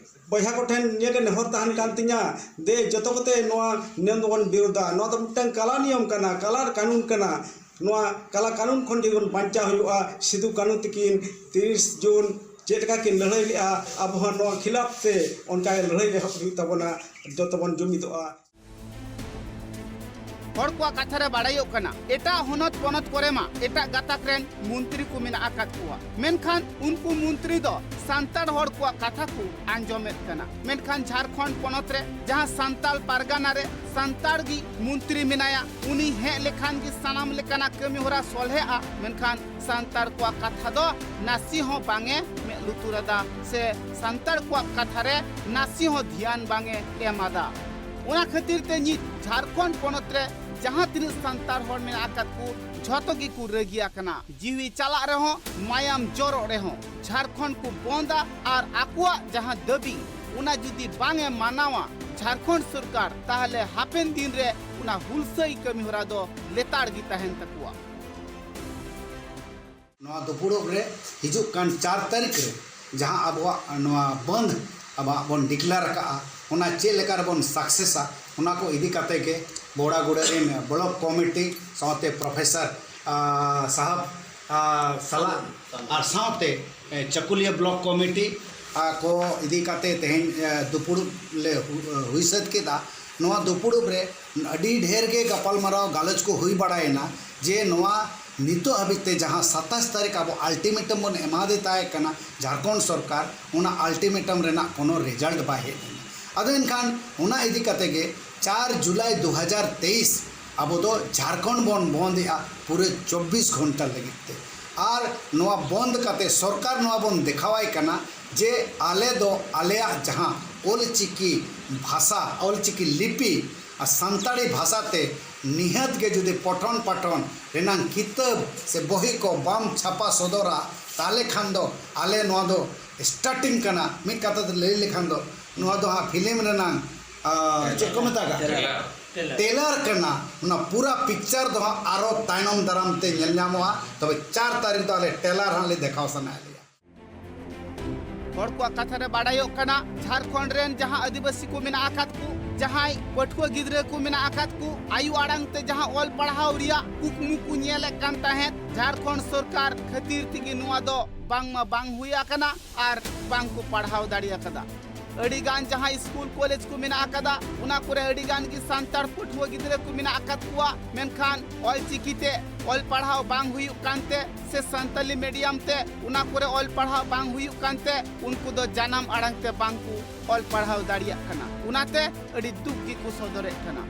ᱵᱚᱭᱦᱟ ᱠᱚᱴᱷᱮᱱ ᱱᱤᱭᱟᱹ ᱜᱮ ᱱᱮᱦᱚᱨ ᱛᱟᱦᱮᱱ ᱠᱟᱱ ᱛᱤᱧᱟ, ᱫᱮ ᱡᱚᱛᱚ ᱠᱚᱛᱮ ᱱᱚᱣᱟ ᱱᱤᱭᱚᱢ ᱫᱚᱵᱚᱱ ᱵᱤᱨᱳᱫᱟ᱾ ᱱᱚᱣᱟ ᱫᱚ ᱢᱤᱫᱴᱟᱝ ᱠᱟᱞᱟ ᱱᱤᱭᱚᱢ ᱠᱟᱱᱟ, ᱠᱟᱞᱟ ᱠᱟᱹᱱᱩᱱ ᱠᱟᱱᱟ᱾ ᱱᱚᱣᱟ ᱠᱟᱞᱟ ᱠᱟᱹᱱᱩᱱ ᱠᱷᱚᱱ ᱡᱩᱫᱤ ᱵᱚᱱ ᱵᱟᱧᱪᱟᱣ ᱦᱩᱭᱩᱜᱼᱟ, ᱥᱤᱫᱩ ᱠᱟᱹᱱᱩ ᱛᱤᱠᱤᱱ ᱛᱤᱨᱤᱥ ᱡᱩᱱ ᱪᱮᱫ ᱞᱮᱠᱟ ᱠᱤᱱ ᱞᱟᱹᱲᱦᱟᱹᱭ ᱞᱮᱜᱼᱟ, ᱟᱵᱚ ᱦᱚᱸ ᱱᱚᱣᱟ ᱠᱷᱤᱞᱟᱯ ᱛᱮ ᱚᱱᱠᱟ ᱜᱮ ᱞᱟᱹᱲᱦᱟᱹᱭ ᱮᱦᱚᱵ ᱦᱩᱭᱩᱜ ᱛᱟᱵᱚᱱᱟ᱾ ᱡᱚᱛᱚ ᱵᱚᱱ ᱡᱩᱢᱤᱫᱚᱜᱼᱟ᱾ ᱦᱚᱲ ᱠᱚᱣᱟᱜ ᱠᱟᱛᱷᱟ ᱨᱮ ᱵᱟᱲᱟᱭᱚᱜ ᱠᱟᱱᱟ, ᱮᱴᱟᱜ ᱦᱚᱱᱚᱛ ᱯᱚᱱᱚᱛ ᱠᱚᱨᱮ ᱢᱟ ᱮᱴᱟᱜ ᱜᱟᱛᱟᱠ ᱨᱮᱱ ᱢᱚᱱᱛᱨᱤ ᱠᱚ ᱢᱮᱱᱟᱜ ᱟᱠᱟᱫ ᱠᱚᱣᱟ, ᱢᱮᱱᱠᱷᱟᱱ ᱩᱱᱠᱩ ᱢᱚᱱᱛᱨᱤ ᱫᱚ ᱥᱟᱱᱛᱟᱲ ᱦᱚᱲ ᱠᱚᱣᱟᱜ ᱠᱟᱛᱷᱟ ᱠᱚ ᱟᱸᱡᱚᱢᱮᱫ ᱠᱟᱱᱟ᱾ ᱢᱮᱱᱠᱷᱟᱱ ᱡᱷᱟᱲᱠᱷᱚᱸᱰ ᱯᱚᱱᱚᱛ ᱨᱮ ᱡᱟᱦᱟᱸ ᱥᱟᱱᱛᱟᱲ ᱯᱟᱨᱜᱟᱱᱟ ᱨᱮ ᱥᱟᱱᱛᱟᱲ ᱜᱮ ᱢᱚᱱᱛᱨᱤ ᱢᱮᱱᱟᱭᱟ, ᱩᱱᱤ ᱦᱮᱡ ᱞᱮᱠᱷᱟᱱ ᱜᱮ ᱥᱟᱱᱟᱢ ᱞᱮᱠᱟᱱᱟᱜ ᱠᱟᱹᱢᱤ ᱦᱚᱨᱟ ᱥᱚᱞᱦᱮᱜᱼᱟ, ᱢᱮᱱᱠᱷᱟᱱ ᱥᱟᱱᱛᱟᱲ ᱠᱚᱣᱟᱜ ᱠᱟᱛᱷᱟ ᱫᱚ ᱱᱟᱥᱮ ᱦᱚᱸ ᱵᱟᱝ ᱮ ᱢᱮᱫ ᱞᱩᱛᱩᱨ ᱟᱫᱟ ᱥᱮ ᱥᱟᱱᱛᱟᱲ ᱠᱚᱣᱟᱜ ᱠᱟᱛᱷᱟ ᱨᱮ ᱱᱟᱥᱮ ᱦᱚᱸ ᱫᱷᱮᱭᱟᱱ ᱵᱟᱝ ᱮ ᱮᱢ ᱟᱫᱟ᱾ ᱚᱱᱟ ᱠᱷᱟᱹᱛᱤᱨ ᱛᱮ ᱱᱤᱛ ᱡᱷᱟᱲᱠᱷᱚᱸᱰ ᱯᱚᱱᱚᱛ ᱨᱮ ᱡᱟᱦᱟᱸ ᱛᱤᱱᱟᱹᱜ ᱥᱟᱱᱛᱟᱲ ᱦᱚᱲ ᱢᱮᱱᱟᱜ ᱟᱠᱟᱫ ᱠᱚ, ᱡᱷᱚᱛᱚ ᱜᱮᱠᱚ ᱨᱟᱹᱜᱤ ᱟᱠᱟᱱᱟ᱾ ᱡᱤᱣᱤ ᱪᱟᱞᱟᱜ ᱨᱮᱦᱚᱸ, ᱢᱟᱭᱟᱢ ᱡᱚᱨᱚᱜ ᱨᱮᱦᱚᱸ, ᱡᱷᱟᱲᱠᱷᱚᱸᱰ ᱠᱚ ᱵᱚᱱᱫᱟ ᱟᱨ ᱟᱠᱚᱣᱟᱜ ᱡᱟᱦᱟᱸ ᱫᱟᱹᱵᱤ, ᱚᱱᱟ ᱡᱩᱫᱤ ᱵᱟᱝ ᱮ ᱢᱟᱱᱟᱣᱟ ᱡᱷᱟᱲᱠᱷᱚᱸᱰ ᱥᱚᱨᱠᱟᱨ, ᱛᱟᱦᱞᱮ ᱦᱟᱯᱮᱱ ᱫᱤᱱ ᱨᱮ ᱚᱱᱟ ᱦᱩᱞᱥᱟᱹᱭ ᱠᱟᱹᱢᱤ ᱦᱚᱨᱟ ᱫᱚ ᱞᱮᱛᱟᱲ ᱜᱮ ᱛᱟᱦᱮᱱ ᱛᱟᱠᱚᱣᱟ᱾ ᱱᱚᱣᱟ ᱫᱩᱯᱩᱲᱩᱵ ᱨᱮ ᱦᱤᱡᱩᱜ ᱠᱟᱱ ᱪᱟᱨ ᱛᱟᱹᱨᱤᱠᱷ ᱨᱮ ᱡᱟᱦᱟᱸ ᱟᱵᱚᱣᱟᱜ ᱱᱚᱣᱟ ᱵᱚᱱᱫᱷ ᱟᱵᱚᱣᱟᱜ ᱵᱚᱱ ᱰᱤᱠᱞᱮᱭᱟᱨ ᱟᱠᱟᱫᱼᱟ, ᱚᱱᱟ ᱪᱮᱫ ᱞᱮᱠᱟ ᱨᱮᱵᱚᱱ ᱥᱟᱠᱥᱮᱥᱟ, ᱚᱱᱟ ᱠᱚ ᱤᱫᱤ ᱠᱟᱛᱮ ᱜᱮ ᱵᱚᱲᱟᱜᱩᱲᱟᱹ ᱨᱮᱱ ᱵᱞᱚᱠ ᱠᱚᱢᱤᱴᱤ ᱥᱟᱶᱛᱮ ᱯᱨᱚᱯᱷᱮᱥᱚᱨ, ᱟ, ᱥᱟᱦᱟᱵ, ᱟ, ᱥᱟᱞᱟᱜ ᱟᱨ ᱥᱟᱶᱛᱮ, ᱮ, ᱪᱟᱹᱠᱩᱞᱤᱭᱟᱹ ᱵᱞᱚᱠ ᱠᱚᱢᱤᱴᱤ, ᱟ, ᱠᱚ ᱤᱫᱤ ᱠᱟᱛᱮ ᱛᱮᱦᱮᱧ, ᱮ, ᱫᱩᱯᱩᱲᱩᱵ ᱞᱮ ᱦᱩ-, ᱦᱩᱭ ᱥᱟᱹᱛ ᱠᱮᱫᱟ᱾ ᱱᱚᱣᱟ ᱫᱩᱯᱩᱲᱩᱵ ᱨᱮ ᱟᱹᱰᱤ ᱰᱷᱮᱨ ᱜᱮ ᱜᱟᱯᱟᱞᱢᱟᱨᱟᱣ ᱜᱟᱞᱚᱪ ᱠᱚ ᱦᱩᱭ ᱵᱟᱲᱟᱭᱮᱱᱟ ᱡᱮ ᱱᱚᱣᱟ ᱱᱤᱛᱚᱜ ᱦᱟᱹᱵᱤᱡ ᱛᱮ ᱡᱟᱦᱟᱸ ᱥᱟᱛᱟᱥ ᱛᱟᱹᱨᱤᱠᱷ ᱟᱵᱚ ᱟᱞᱴᱤᱢᱮᱴᱟᱢ ᱵᱚᱱ ᱮᱢᱟᱫᱮ ᱛᱟᱦᱮᱸ ᱠᱟᱱᱟ ᱡᱷᱟᱲᱠᱷᱚᱸᱰ ᱥᱚᱨᱠᱟᱨ, ᱚᱱᱟ ᱟᱞᱴᱤᱢᱮᱴᱟᱢ ᱨᱮᱱᱟᱜ ᱠᱳᱱᱳ ᱨᱮᱡᱟᱞᱴ ᱵᱟᱭ ᱦᱮᱡ ᱞᱮᱱᱟ᱾ ᱟᱫᱚ ᱮᱱᱠᱷᱟᱱ ᱚᱱᱟ ᱤᱫᱤ ᱠᱟᱛᱮ ᱜᱮ ᱪᱟᱨ ᱡᱩᱞᱟᱭ ᱫᱩ ᱦᱟᱡᱟᱨ ᱛᱮᱭᱤᱥ ᱟᱵᱚ ᱫᱚ ᱡᱷᱟᱲᱠᱷᱚᱸᱰ ᱵᱚᱱ ᱵᱚᱱᱫ ᱮᱜᱼᱟ ᱯᱩᱨᱟᱹ ᱪᱚᱵᱵᱤᱥ ᱜᱷᱚᱱᱴᱟ ᱞᱟᱹᱜᱤᱫ ᱛᱮ᱾ ᱟᱨ ᱱᱚᱣᱟ ᱵᱚᱱᱫ ᱠᱟᱛᱮ ᱥᱚᱨᱠᱟᱨ ᱱᱚᱣᱟ ᱵᱚᱱ ᱫᱮᱠᱷᱟᱣᱟᱭ ᱠᱟᱱᱟ ᱡᱮ ᱟᱞᱮ ᱫᱚ ᱟᱞᱮᱭᱟᱜ ᱡᱟᱦᱟᱸ ᱚᱞᱪᱤᱠᱤ ᱵᱷᱟᱥᱟ, ᱚᱞᱪᱤᱠᱤ ᱞᱤᱯᱤ ᱟᱨ ᱥᱟᱱᱛᱟᱲᱤ ᱵᱷᱟᱥᱟ ᱛᱮ ᱱᱤᱦᱟᱹᱛ ᱜᱮ ᱡᱩᱫᱤ ᱯᱚᱴᱷᱚᱱ ᱯᱟᱴᱷᱚᱱ ᱨᱮᱱᱟᱝ ᱠᱤᱛᱟᱹᱵ ᱥᱮ ᱵᱚᱦᱤ ᱠᱚ ᱵᱟᱢ ᱪᱷᱟᱯᱟ ᱥᱚᱫᱚᱨᱟ, ᱛᱟᱦᱞᱮ ᱠᱷᱟᱱ ᱫᱚ ᱟᱞᱮ ᱱᱚᱣᱟ ᱫᱚ ᱥᱴᱟᱨᱴᱤᱝ ᱠᱟᱱᱟ᱾ ᱢᱤᱫ ᱠᱟᱛᱷᱟ ᱛᱮ ᱞᱟᱹᱭ ᱞᱮᱠᱷᱟᱱ ᱫᱚ ᱱᱚᱣᱟ ᱫᱚ ᱦᱟᱸᱜ ᱯᱷᱤᱞᱢ ᱨᱮᱱᱟᱝ, ᱟ, ᱪᱮᱫ ᱠᱚ ᱢᱮᱛᱟᱜᱼᱟ? ᱴᱮᱞᱟᱨ᱾ ᱴᱮᱞᱟᱨ ᱠᱟᱱᱟ᱾ ᱚᱱᱟ ᱯᱩᱨᱟ ᱯᱤᱠᱪᱟᱨ ᱫᱚ ᱦᱟᱸᱜ ᱟᱨᱚ ᱛᱟᱭᱱᱚᱢ ᱫᱟᱨᱟᱢ ᱛᱮ ᱧᱮᱞ ᱧᱟᱢᱚᱜᱼᱟ᱾ ᱛᱚᱵᱮ ᱪᱟᱨ ᱛᱟᱹᱨᱤᱠᱷ ᱫᱚ ᱟᱞᱮ ᱴᱮᱞᱟᱨ ᱦᱟᱸᱜ ᱞᱮ ᱫᱮᱠᱷᱟᱣ ᱥᱟᱱᱟᱭᱮᱫ ᱞᱮᱭᱟ᱾ ᱦᱚᱲ ᱠᱚᱣᱟᱜ ᱠᱟᱛᱷᱟ ᱨᱮ ᱵᱟᱰᱟᱭᱚᱜ ᱠᱟᱱᱟ, ᱡᱷᱟᱲᱠᱷᱚᱸᱰ ᱨᱮᱱ ᱡᱟᱦᱟᱸ ᱟᱹᱫᱤᱵᱟᱹᱥᱤ ᱠᱚ ᱢᱮᱱᱟᱜ ᱟᱠᱟᱫ ᱠᱚ, ᱡᱟᱦᱟᱸᱭ ᱯᱟᱹᱴᱷᱩᱣᱟᱹ ᱜᱤᱫᱽᱨᱟᱹ ᱠᱚ ᱢᱮᱱᱟᱜ ᱟᱠᱟᱫ ᱠᱚ, ᱟᱭᱳ ᱟᱲᱟᱝ ᱛᱮ ᱡᱟᱦᱟᱸ ᱚᱞ ᱯᱟᱲᱦᱟᱣ ᱨᱮᱭᱟᱜ ᱠᱩᱠᱢᱩ ᱠᱚ ᱧᱮᱞᱮᱫ ᱠᱟᱱ ᱛᱟᱦᱮᱸᱫ, ᱡᱷᱟᱲᱠᱷᱚᱸᱰ ᱥᱚᱨᱠᱟᱨ ᱠᱷᱟᱹᱛᱤᱨ ᱛᱮᱜᱮ ᱱᱚᱣᱟ ᱫᱚ ᱵᱟᱝᱢᱟ ᱵᱟᱝ ᱦᱩᱭ ᱟᱠᱟᱱᱟ ᱟᱨ ᱵᱟᱝ ᱠᱚ ᱯᱟᱲᱦᱟᱣ ᱫᱟᱲᱮ ᱟᱠᱟᱫᱟ᱾ ᱟᱹᱰᱤ ᱜᱟᱱ ᱡᱟᱦᱟᱸ ᱥᱠᱩᱞ ᱠᱚᱞᱮᱡᱽ ᱠᱚ ᱢᱮᱱᱟᱜ ᱟᱠᱟᱫᱟ, ᱚᱱᱟ ᱠᱚᱨᱮ ᱟᱹᱰᱤ ᱜᱟᱱ ᱜᱮ ᱥᱟᱱᱛᱟᱲ ᱯᱟᱹᱴᱷᱩᱣᱟᱹ ᱜᱤᱫᱽᱨᱟᱹ ᱠᱚ ᱢᱮᱱᱟᱜ ᱟᱠᱟᱫ ᱠᱚᱣᱟ, ᱢᱮᱱᱠᱷᱟᱱ ᱚᱞ ᱪᱤᱠᱤ ᱛᱮ ᱚᱞ ᱯᱟᱲᱦᱟᱣ ᱵᱟᱝ ᱦᱩᱭᱩᱜ ᱠᱟᱱᱛᱮ ᱥᱮ ᱥᱟᱱᱛᱟᱞᱤ ᱢᱤᱰᱤᱭᱟᱢ ᱛᱮ ᱚᱱᱟ ᱠᱚᱨᱮ ᱚᱞ ᱯᱟᱲᱦᱟᱣ ᱵᱟᱝ ᱦᱩᱭᱩᱜ ᱠᱟᱱᱛᱮ ᱩᱱᱠᱩ ᱫᱚ ᱡᱟᱱᱟᱢ ᱟᱲᱟᱝ ᱛᱮ ᱵᱟᱝ ᱠᱚ ᱚᱞ ᱯᱟᱲᱦᱟᱣ ᱫᱟᱲᱮᱭᱟᱜ ᱠᱟᱱᱟ᱾ ᱚᱱᱟᱛᱮ ᱟᱹᱰᱤ ᱫᱩᱠ ᱜᱮᱠᱚ ᱥᱚᱫᱚᱨᱮᱫ ᱠᱟᱱᱟ᱾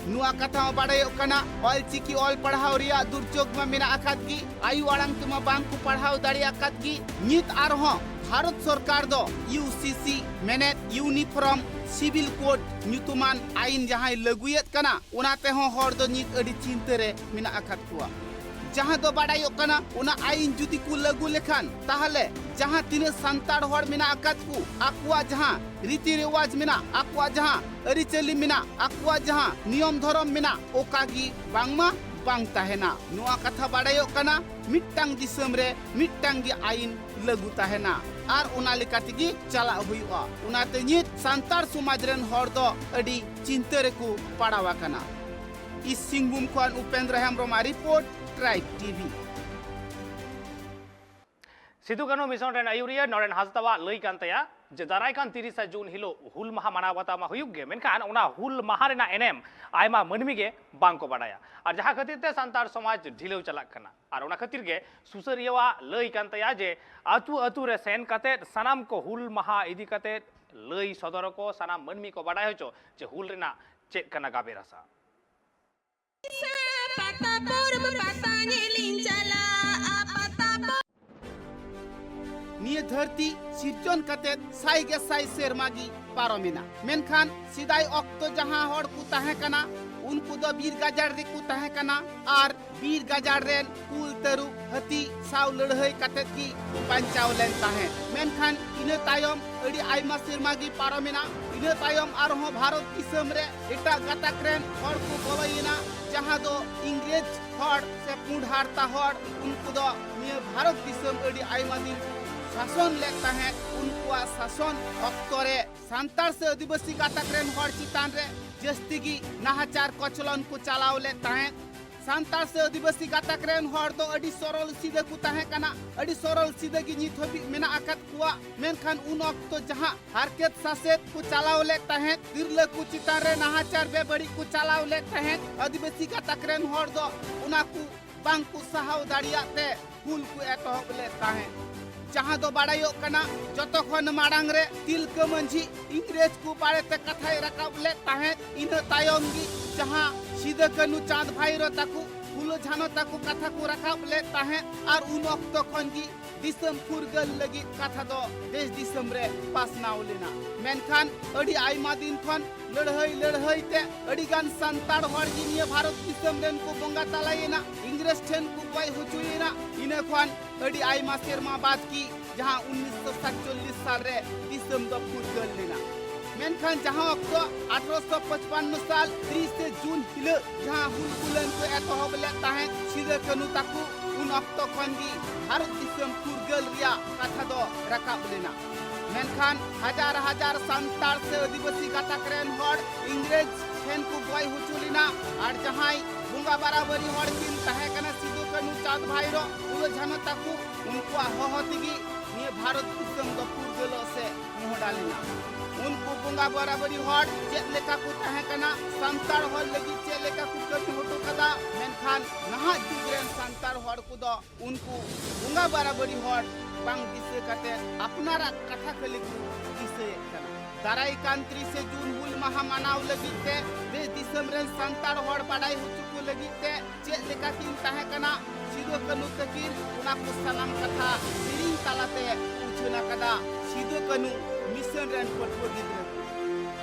ᱱᱚᱣᱟ ᱠᱟᱛᱷᱟ ᱦᱚᱸ ᱵᱟᱰᱟᱭᱚᱜ ᱠᱟᱱᱟ, ᱚᱞ ᱪᱤᱠᱤ ᱚᱞ ᱯᱟᱲᱦᱟᱣ ᱨᱮᱭᱟᱜ ᱫᱩᱨᱡᱳᱜᱽ ᱢᱟ ᱢᱮᱱᱟᱜ ᱟᱠᱟᱫ ᱜᱮ, ᱟᱭᱳ ᱟᱲᱟᱝ ᱛᱮᱢᱟ ᱵᱟᱝ ᱠᱚ ᱯᱟᱲᱦᱟᱣ ᱫᱟᱲᱮ ᱟᱠᱟᱫ ᱜᱮ᱾ ᱱᱤᱛ ᱟᱨᱦᱚᱸ ᱵᱷᱟᱨᱚᱛ ᱥᱚᱨᱠᱟᱨ ᱫᱚ ᱤᱭᱩ ᱥᱤ ᱥᱤ ᱢᱮᱱᱮᱫ ᱤᱭᱩᱱᱤᱯᱷᱚᱨᱢ ᱥᱤᱵᱤᱞ ᱠᱳᱰ ᱧᱩᱛᱩᱢᱟᱱ ᱟᱭᱤᱱ ᱡᱟᱦᱟᱸᱭ ᱞᱟᱹᱜᱩᱭᱮᱫ ᱠᱟᱱᱟ, ᱚᱱᱟ ᱛᱮᱦᱚᱸ ᱦᱚᱲ ᱫᱚ ᱱᱤᱛ ᱟᱹᱰᱤ ᱪᱤᱱᱛᱟᱹ ᱨᱮ ᱢᱮᱱᱟᱜ ᱟᱠᱟᱫ ᱠᱚᱣᱟ᱾ ᱡᱟᱦᱟᱸ ᱫᱚ ᱵᱟᱰᱟᱭᱚᱜ ᱠᱟᱱᱟ, ᱚᱱᱟ ᱟᱭᱤᱱ ᱡᱩᱫᱤ ᱠᱚ ᱞᱟᱹᱜᱩ ᱞᱮᱠᱷᱟᱱ, ᱛᱟᱦᱚᱞᱮ ᱡᱟᱦᱟᱸ ᱛᱤᱱᱟᱹᱜ ᱥᱟᱱᱛᱟᱲ ᱦᱚᱲ ᱢᱮᱱᱟᱜ ᱟᱠᱟᱫ ᱠᱚ, ᱟᱠᱚᱣᱟᱜ ᱡᱟᱦᱟᱸ ᱨᱤᱛᱤ ᱨᱮᱣᱟᱡᱽ ᱢᱮᱱᱟᱜ, ᱟᱠᱚᱣᱟᱜ ᱡᱟᱦᱟᱸ ᱟᱹᱨᱤᱪᱟᱹᱞᱤ ᱢᱮᱱᱟᱜ, ᱟᱠᱚᱣᱟᱜ ᱡᱟᱦᱟᱸ ᱱᱤᱭᱚᱢ ᱫᱷᱚᱨᱚᱢ ᱢᱮᱱᱟᱜ, ᱚᱠᱟ ᱜᱮ ᱵᱟᱝᱢᱟ ᱵᱟᱝ ᱛᱟᱦᱮᱱᱟ᱾ ᱱᱚᱣᱟ ᱠᱟᱛᱷᱟ ᱵᱟᱰᱟᱭᱚᱜ ᱠᱟᱱᱟ, ᱢᱤᱫᱴᱟᱝ ᱫᱤᱥᱚᱢ ᱨᱮ ᱢᱤᱫᱴᱟᱝ ᱜᱮ ᱟᱭᱤᱱ ᱞᱟᱹᱜᱩ ᱛᱟᱦᱮᱱᱟ ᱟᱨ ᱚᱱᱟ ᱞᱮᱠᱟ ᱛᱮᱜᱮ ᱪᱟᱞᱟᱜ ᱦᱩᱭᱩᱜᱼᱟ᱾ ᱚᱱᱟᱛᱮ ᱱᱤᱛ ᱥᱟᱱᱛᱟᱲ ᱥᱚᱢᱟᱡᱽ ᱨᱮᱱ ᱦᱚᱲ ᱫᱚ ᱟᱹᱰᱤ ᱪᱤᱱᱛᱟᱹ ᱨᱮᱠᱚ ᱯᱟᱲᱟᱣ ᱟᱠᱟᱱᱟ᱾ ᱤᱥᱴ ᱥᱤᱝᱵᱷᱩᱢ ᱠᱷᱚᱱ ᱩᱯᱮᱱᱫᱨᱚ ᱦᱮᱢᱵᱨᱚᱢᱟᱜ report, tribe TV. Sidhu Kanhu mission ᱨᱮᱱ ᱟᱹᱭᱩᱨᱤᱭᱟᱹ ᱱᱚᱨᱮᱱ ᱦᱟᱸᱥᱫᱟᱣᱟᱜ ᱞᱟᱹᱭ ᱠᱟᱱ ᱛᱟᱭᱟ ᱡᱮ ᱫᱟᱨᱟᱭ ᱠᱟᱱ ᱛᱤᱨᱤᱥᱟ ᱡᱩᱱ ᱦᱤᱞᱳᱜ ᱦᱩᱞ ᱢᱟᱦᱟ ᱢᱟᱱᱟᱣ ᱵᱟᱛᱟᱣ ᱢᱟ ᱦᱩᱭᱩᱜ ᱜᱮ, ᱢᱮᱱᱠᱷᱟᱱ ᱚᱱᱟ ᱦᱩᱞ ᱢᱟᱦᱟ ᱨᱮᱱᱟᱜ ᱮᱱᱮᱢ ᱟᱭᱢᱟ ᱢᱟᱹᱱᱢᱤ ᱜᱮ ᱵᱟᱝ ᱠᱚ ᱵᱟᱰᱟᱭᱟ, ᱟᱨ ᱡᱟᱦᱟᱸ ᱠᱷᱟᱹᱛᱤᱨ ᱛᱮ ᱥᱟᱱᱛᱟᱲ ᱥᱚᱢᱟᱡᱽ ᱰᱷᱤᱞᱟᱹᱣ ᱪᱟᱞᱟᱜ ᱠᱟᱱᱟ᱾ ᱟᱨ ᱚᱱᱟ ᱠᱷᱟᱹᱛᱤᱨ ᱜᱮ ᱥᱩᱥᱟᱹᱨᱤᱭᱟᱹᱣᱟᱜ ᱞᱟᱹᱭ ᱠᱟᱱ ᱛᱟᱭᱟ ᱡᱮ ᱟᱹᱛᱩ ᱟᱹᱛᱩ ᱨᱮ ᱥᱮᱱ ᱠᱟᱛᱮᱫ ᱥᱟᱱᱟᱢ ᱠᱚ ᱦᱩᱞ ᱢᱟᱦᱟ ᱤᱫᱤ ᱠᱟᱛᱮᱫ ᱞᱟᱹᱭ ᱥᱚᱫᱚᱨ ᱟᱠᱚ, ᱥᱟᱱᱟᱢ ᱢᱟᱹᱱᱢᱤ ᱠᱚ ᱵᱟᱰᱟᱭ ᱦᱚᱪᱚ ᱡᱮ ᱦᱩᱞ ᱨᱮᱱᱟᱜ ᱪᱮᱫ ᱠᱟᱱᱟ ᱜᱟᱵᱮ ᱨᱟᱥᱟ᱾ ᱯᱟᱛᱟ ᱯᱚᱨᱚᱵᱽ ᱯᱟᱛᱟ ᱧᱮᱞᱤᱧ ᱪᱟᱞᱟᱜᱼᱟ, ᱯᱟᱛᱟ ᱯᱚᱨᱚᱵᱽ᱾ ᱱᱤᱭᱟᱹ ᱫᱷᱟᱹᱨᱛᱤ ᱥᱤᱨᱡᱚᱱ ᱠᱟᱛᱮ ᱥᱟᱭ ᱜᱮ ᱥᱟᱭ ᱥᱮᱨᱢᱟ ᱜᱮ ᱯᱟᱨᱚᱢᱮᱱᱟ, ᱢᱮᱱᱠᱷᱟᱱ ᱥᱮᱫᱟᱭ ᱚᱠᱛᱚ ᱡᱟᱦᱟᱸ ᱦᱚᱲ ᱠᱚ ᱛᱟᱦᱮᱸ ᱠᱟᱱᱟ, ᱩᱱᱠᱩ ᱫᱚ ᱵᱤᱨ ᱜᱟᱡᱟᱲ ᱨᱮᱠᱚ ᱛᱟᱦᱮᱸ ᱠᱟᱱᱟ ᱟᱨ ᱵᱤᱨ ᱜᱟᱡᱟᱲ ᱨᱮᱱ ᱠᱩᱞ, ᱛᱟᱹᱨᱩᱵ, ᱦᱟᱹᱛᱤ ᱥᱟᱶ ᱞᱟᱹᱲᱦᱟᱹᱭ ᱠᱟᱛᱮ ᱜᱮ ᱠᱚ ᱵᱟᱧᱪᱟᱣ ᱞᱮᱱ ᱛᱟᱦᱮᱸᱫ᱾ ᱢᱮᱱᱠᱷᱟᱱ ᱤᱱᱟᱹ ᱛᱟᱭᱚᱢ ᱟᱹᱰᱤ ᱟᱭᱢᱟ ᱥᱮᱨᱢᱟ ᱜᱮ ᱯᱟᱨᱚᱢᱮᱱᱟ᱾ ᱤᱱᱟᱹ ᱛᱟᱭᱚᱢ ᱟᱨᱦᱚᱸ ᱵᱷᱟᱨᱚᱛ ᱫᱤᱥᱚᱢ ᱨᱮ ᱮᱴᱟᱜ ᱜᱟᱛᱟᱠ ᱨᱮᱱ ᱦᱚᱲ ᱠᱚ ᱵᱚᱞᱚᱭᱮᱱᱟ, ᱡᱟᱦᱟᱸ ᱫᱚ ᱤᱝᱨᱮᱡᱽ ᱦᱚᱲ ᱥᱮ ᱯᱩᱸᱰ ᱦᱟᱨᱛᱟ ᱦᱚᱲ, ᱩᱱᱠᱩ ᱫᱚ ᱱᱤᱭᱟᱹ ᱵᱷᱟᱨᱚᱛ ᱫᱤᱥᱚᱢ ᱟᱹᱰᱤ ᱟᱭᱢᱟ ᱫᱤᱱ ᱠᱚ ᱥᱟᱥᱚᱱ ᱞᱮᱫ ᱛᱟᱦᱮᱸᱫ᱾ ᱩᱱᱠᱩᱣᱟᱜ ᱥᱟᱥᱚᱱ ᱚᱠᱛᱚ ᱨᱮ ᱥᱟᱱᱛᱟᱲ ᱥᱮ ᱟᱹᱫᱤᱵᱟᱹᱥᱤ ᱜᱟᱛᱟᱠ ᱨᱮᱱ ᱦᱚᱲ ᱪᱮᱛᱟᱱ ᱨᱮ ᱡᱟᱹᱥᱛᱤ ᱜᱮ ᱱᱟᱦᱟᱪᱟᱨ ᱠᱚᱪᱞᱚᱱ ᱠᱚ ᱪᱟᱞᱟᱣ ᱞᱮᱫ ᱛᱟᱦᱮᱸᱫ᱾ ᱥᱟᱱᱛᱟᱲ ᱥᱮ ᱟᱹᱫᱤᱵᱟᱹᱥᱤ ᱜᱟᱛᱟᱠ ᱨᱮᱱ ᱦᱚᱲ ᱫᱚ ᱟᱹᱰᱤ ᱥᱚᱨᱚᱞ ᱥᱤᱫᱟᱹ ᱠᱚ ᱛᱟᱦᱮᱸ ᱠᱟᱱᱟ, ᱟᱹᱰᱤ ᱥᱚᱨᱚᱞ ᱥᱤᱫᱟᱹ ᱜᱮ ᱱᱤᱛ ᱦᱟᱹᱵᱤᱡ ᱢᱮᱱᱟᱜ ᱟᱠᱟᱫ ᱠᱚᱣᱟ᱾ ᱢᱮᱱᱠᱷᱟᱱ ᱩᱱ ᱚᱠᱛᱚ ᱡᱟᱦᱟᱸ ᱦᱟᱨᱠᱮᱛ ᱥᱟᱥᱮᱛ ᱠᱚ ᱪᱟᱞᱟᱣ ᱞᱮᱫ ᱛᱟᱦᱮᱸᱫ, ᱛᱤᱨᱞᱟᱹ ᱠᱚ ᱪᱮᱛᱟᱱ ᱨᱮ ᱱᱟᱦᱟᱪᱟᱨ ᱵᱮᱵᱟᱹᱲᱤᱡ ᱠᱚ ᱪᱟᱞᱟᱣ ᱞᱮᱫ ᱛᱟᱦᱮᱸᱫ, ᱟᱹᱫᱤᱵᱟᱹᱥᱤ ᱜᱟᱛᱟᱠ ᱨᱮᱱ ᱦᱚᱲ ᱫᱚ ᱚᱱᱟ ᱠᱚ ᱵᱟᱝ ᱠᱚ ᱥᱟᱦᱟᱣ ᱫᱟᱲᱮᱭᱟᱜ ᱛᱮ ᱦᱩᱞ ᱠᱚ ᱮᱛᱚᱦᱚᱵ ᱞᱮᱫ ᱛᱟᱦᱮᱸᱫ, ᱡᱟᱦᱟᱸ ᱫᱚ ᱵᱟᱲᱟᱭᱚᱜ ᱠᱟᱱᱟ ᱡᱚᱛᱚ ᱠᱷᱚᱱ ᱢᱟᱲᱟᱝ ᱨᱮ ᱛᱤᱞᱠᱟᱹ ᱢᱟᱹᱡᱷᱤ ᱤᱝᱨᱮᱡᱽ ᱠᱚ ᱵᱟᱨᱮᱛᱮ ᱠᱟᱛᱷᱟᱭ ᱨᱟᱠᱟᱵ ᱞᱮᱫ ᱛᱟᱦᱮᱸᱫ᱾ ᱤᱱᱟᱹ ᱛᱟᱭᱚᱢ ᱜᱮ ᱡᱟᱦᱟᱸ ᱥᱤᱫᱟᱹ ᱠᱟᱹᱱᱦᱩ ᱪᱟᱸᱫᱽ ᱵᱷᱟᱭᱨᱳ ᱛᱟᱠᱚ, ᱯᱷᱩᱞᱳ ᱡᱷᱟᱱᱳ ᱛᱟᱠᱚ ᱠᱟᱛᱷᱟ ᱠᱚ ᱨᱟᱠᱟᱵ ᱞᱮᱫ ᱛᱟᱦᱮᱸᱫ ᱟᱨ ᱩᱱ ᱚᱠᱛᱚ ᱠᱷᱚᱱ ᱜᱮ ᱫᱤᱥᱚᱢ ᱯᱷᱩᱨᱜᱟᱹᱞ ᱞᱟᱹᱜᱤᱫ ᱠᱟᱛᱷᱟ ᱫᱚ ᱫᱮᱥ ᱫᱤᱥᱚᱢ ᱨᱮ ᱯᱟᱥᱱᱟᱣ ᱞᱮᱱᱟ᱾ ᱢᱮᱱᱠᱷᱟᱱ ᱟᱹᱰᱤ ᱟᱭᱢᱟ ᱫᱤᱱ ᱠᱷᱚᱱ ᱞᱟᱹᱲᱦᱟᱹᱭ ᱞᱟᱹᱲᱦᱟᱹᱭ ᱛᱮ ᱟᱹᱰᱤ ᱜᱟᱱ ᱥᱟᱱᱛᱟᱲ ᱦᱚᱲ ᱜᱮ ᱱᱤᱭᱟᱹ ᱵᱷᱟᱨᱚᱛ ᱫᱤᱥᱚᱢ ᱨᱮᱱ ᱠᱚ ᱵᱚᱸᱜᱟ ᱛᱟᱞᱟᱭᱮᱱᱟ, ᱤᱝᱨᱮᱡᱽ ᱴᱷᱮᱱ ᱠᱚ ᱜᱚᱡ ᱦᱚᱪᱚᱭᱮᱱᱟ᱾ ᱤᱱᱟᱹ ᱠᱷᱚᱱ ᱟᱹᱰᱤ ᱟᱭᱢᱟ ᱥᱮᱨᱢᱟ ᱵᱟᱫ ᱜᱮ ᱡᱟᱦᱟᱸ ᱩᱱᱤᱥᱥᱚ ᱥᱟᱛᱪᱚᱞᱞᱤᱥ ᱥᱟᱞ ᱨᱮ ᱫᱤᱥᱚᱢ ᱫᱚ ᱯᱷᱩᱨᱜᱟᱹᱞ ᱞᱮᱱᱟ᱾ ᱢᱮᱱᱠᱷᱟᱱ ᱡᱟᱦᱟᱸ ᱚᱠᱛᱚ ᱟᱴᱷᱨᱚᱥᱚ ᱯᱚᱪᱯᱟᱱᱱᱚ ᱥᱟᱞ ᱛᱤᱨᱤᱥᱮ ᱡᱩᱱ ᱦᱤᱞᱳᱜ ᱡᱟᱦᱟᱸ ᱦᱩᱞ ᱜᱩᱞᱟᱹᱱ ᱠᱚ ᱮᱛᱚᱦᱚᱵ ᱞᱮᱫ ᱛᱟᱦᱮᱸᱫ ᱥᱤᱫᱩ ᱠᱟᱹᱱᱦᱩ ᱛᱟᱠᱚ, ᱩᱱ ᱚᱠᱛᱚ ᱠᱷᱚᱱ ᱜᱮ ᱵᱷᱟᱨᱚᱛ ᱫᱤᱥᱚᱢ ᱯᱷᱩᱨᱜᱟᱹᱞ ᱨᱮᱭᱟᱜ ᱠᱟᱛᱷᱟ ᱫᱚ ᱨᱟᱠᱟᱵ ᱞᱮᱱᱟ᱾ ᱢᱮᱱᱠᱷᱟᱱ ᱦᱟᱡᱟᱨ ᱦᱟᱡᱟᱨ ᱥᱟᱱᱛᱟᱲ ᱥᱮ ᱟᱹᱫᱤᱵᱟᱹᱥᱤ ᱜᱟᱛᱟᱠ ᱨᱮᱱ ᱦᱚᱲ ᱤᱝᱨᱮᱡᱽ ᱴᱷᱮᱱ ᱠᱚ ᱵᱚᱭ ᱦᱚᱪᱚ ᱞᱮᱱᱟ᱾ ᱟᱨ ᱡᱟᱦᱟᱸᱭ ᱵᱚᱸᱜᱟ ᱵᱟᱨᱟᱵᱟᱹᱨᱤ ᱦᱚᱲ ᱠᱤᱱ ᱛᱟᱦᱮᱸ ᱠᱟᱱᱟ ᱥᱤᱫᱩ ᱠᱟᱹᱱᱦᱩ ᱪᱟᱸᱫᱽ ᱵᱷᱟᱭᱨᱚ ᱯᱷᱩᱞᱳ ᱡᱷᱟᱱᱚ ᱛᱟᱠᱚ, ᱩᱱᱠᱩᱣᱟᱜ ᱦᱚᱦᱚ ᱛᱮᱜᱮ ᱱᱤᱭᱟᱹ ᱵᱷᱟᱨᱚᱛ ᱫᱤᱥᱚᱢ ᱫᱚ ᱯᱷᱩᱨᱜᱟᱹᱞᱚᱜ ᱥᱮ ᱢᱚᱦᱰᱟ ᱞᱮᱱᱟ᱾ ᱩᱱᱠᱩ ᱵᱚᱸᱜᱟ ᱵᱟᱨᱟᱵᱟᱹᱨᱤ ᱦᱚᱲ ᱪᱮᱫ ᱞᱮᱠᱟ ᱠᱚ ᱛᱟᱦᱮᱸ ᱠᱟᱱᱟ, ᱥᱟᱱᱛᱟᱲ ᱦᱚᱲ ᱞᱟᱹᱜᱤᱫ ᱪᱮᱫ ᱞᱮᱠᱟ ᱠᱚ ᱠᱟᱹᱢᱤ ᱦᱚᱴᱚ ᱠᱟᱫᱟ, ᱢᱮᱱᱠᱷᱟᱱ ᱱᱟᱦᱟᱜ ᱡᱩᱜᱽ ᱨᱮᱱ ᱥᱟᱱᱛᱟᱲ ᱦᱚᱲ ᱠᱚᱫᱚ ᱩᱱᱠᱩ ᱵᱚᱸᱜᱟ ᱵᱟᱨᱟᱵᱟᱹᱨᱤ ᱦᱚᱲ ᱵᱟᱝ ᱫᱤᱥᱟᱹ ᱠᱟᱛᱮ ᱟᱯᱱᱟᱨᱟᱜ ᱠᱟᱛᱷᱟ ᱠᱷᱟᱹᱞᱤ ᱠᱚ ᱫᱤᱥᱟᱹᱭᱮᱫ ᱠᱟᱱᱟ᱾ ᱫᱟᱨᱟᱭ ᱠᱟᱱ ᱛᱤᱨᱤᱥᱮ ᱡᱩᱱ ᱦᱩᱞ ᱢᱟᱦᱟ ᱢᱟᱱᱟᱣ ᱞᱟᱹᱜᱤᱫ ᱛᱮ ᱫᱮᱥ ᱫᱤᱥᱚᱢ ᱨᱮᱱ ᱥᱟᱱᱛᱟᱲ ᱦᱚᱲ ᱵᱟᱰᱟᱭ ᱦᱚᱪᱚ ᱠᱚ ᱞᱟᱹᱜᱤᱫ ᱛᱮ ᱪᱮᱫ ᱞᱮᱠᱟ ᱠᱤᱱ ᱛᱟᱦᱮᱸ ᱠᱟᱱᱟ ᱥᱤᱫᱩ ᱠᱟᱹᱱᱦᱩ ᱛᱟᱹᱠᱤᱱ, ᱚᱱᱟ ᱠᱚ ᱥᱟᱱᱟᱢ ᱠᱟᱛᱷᱟ ᱥᱮᱨᱮᱧ ᱛᱟᱞᱟᱛᱮ ᱩᱪᱷᱟᱹᱱ ᱟᱠᱟᱫᱟ ᱥᱤᱫᱩ ᱠᱟᱹᱱᱦᱩ ᱢᱤᱥᱚᱱ ᱨᱮᱱ ᱯᱟᱹᱴᱷᱩᱣᱟᱹ ᱜᱤᱫᱽᱨᱟᱹ ᱠᱚ᱾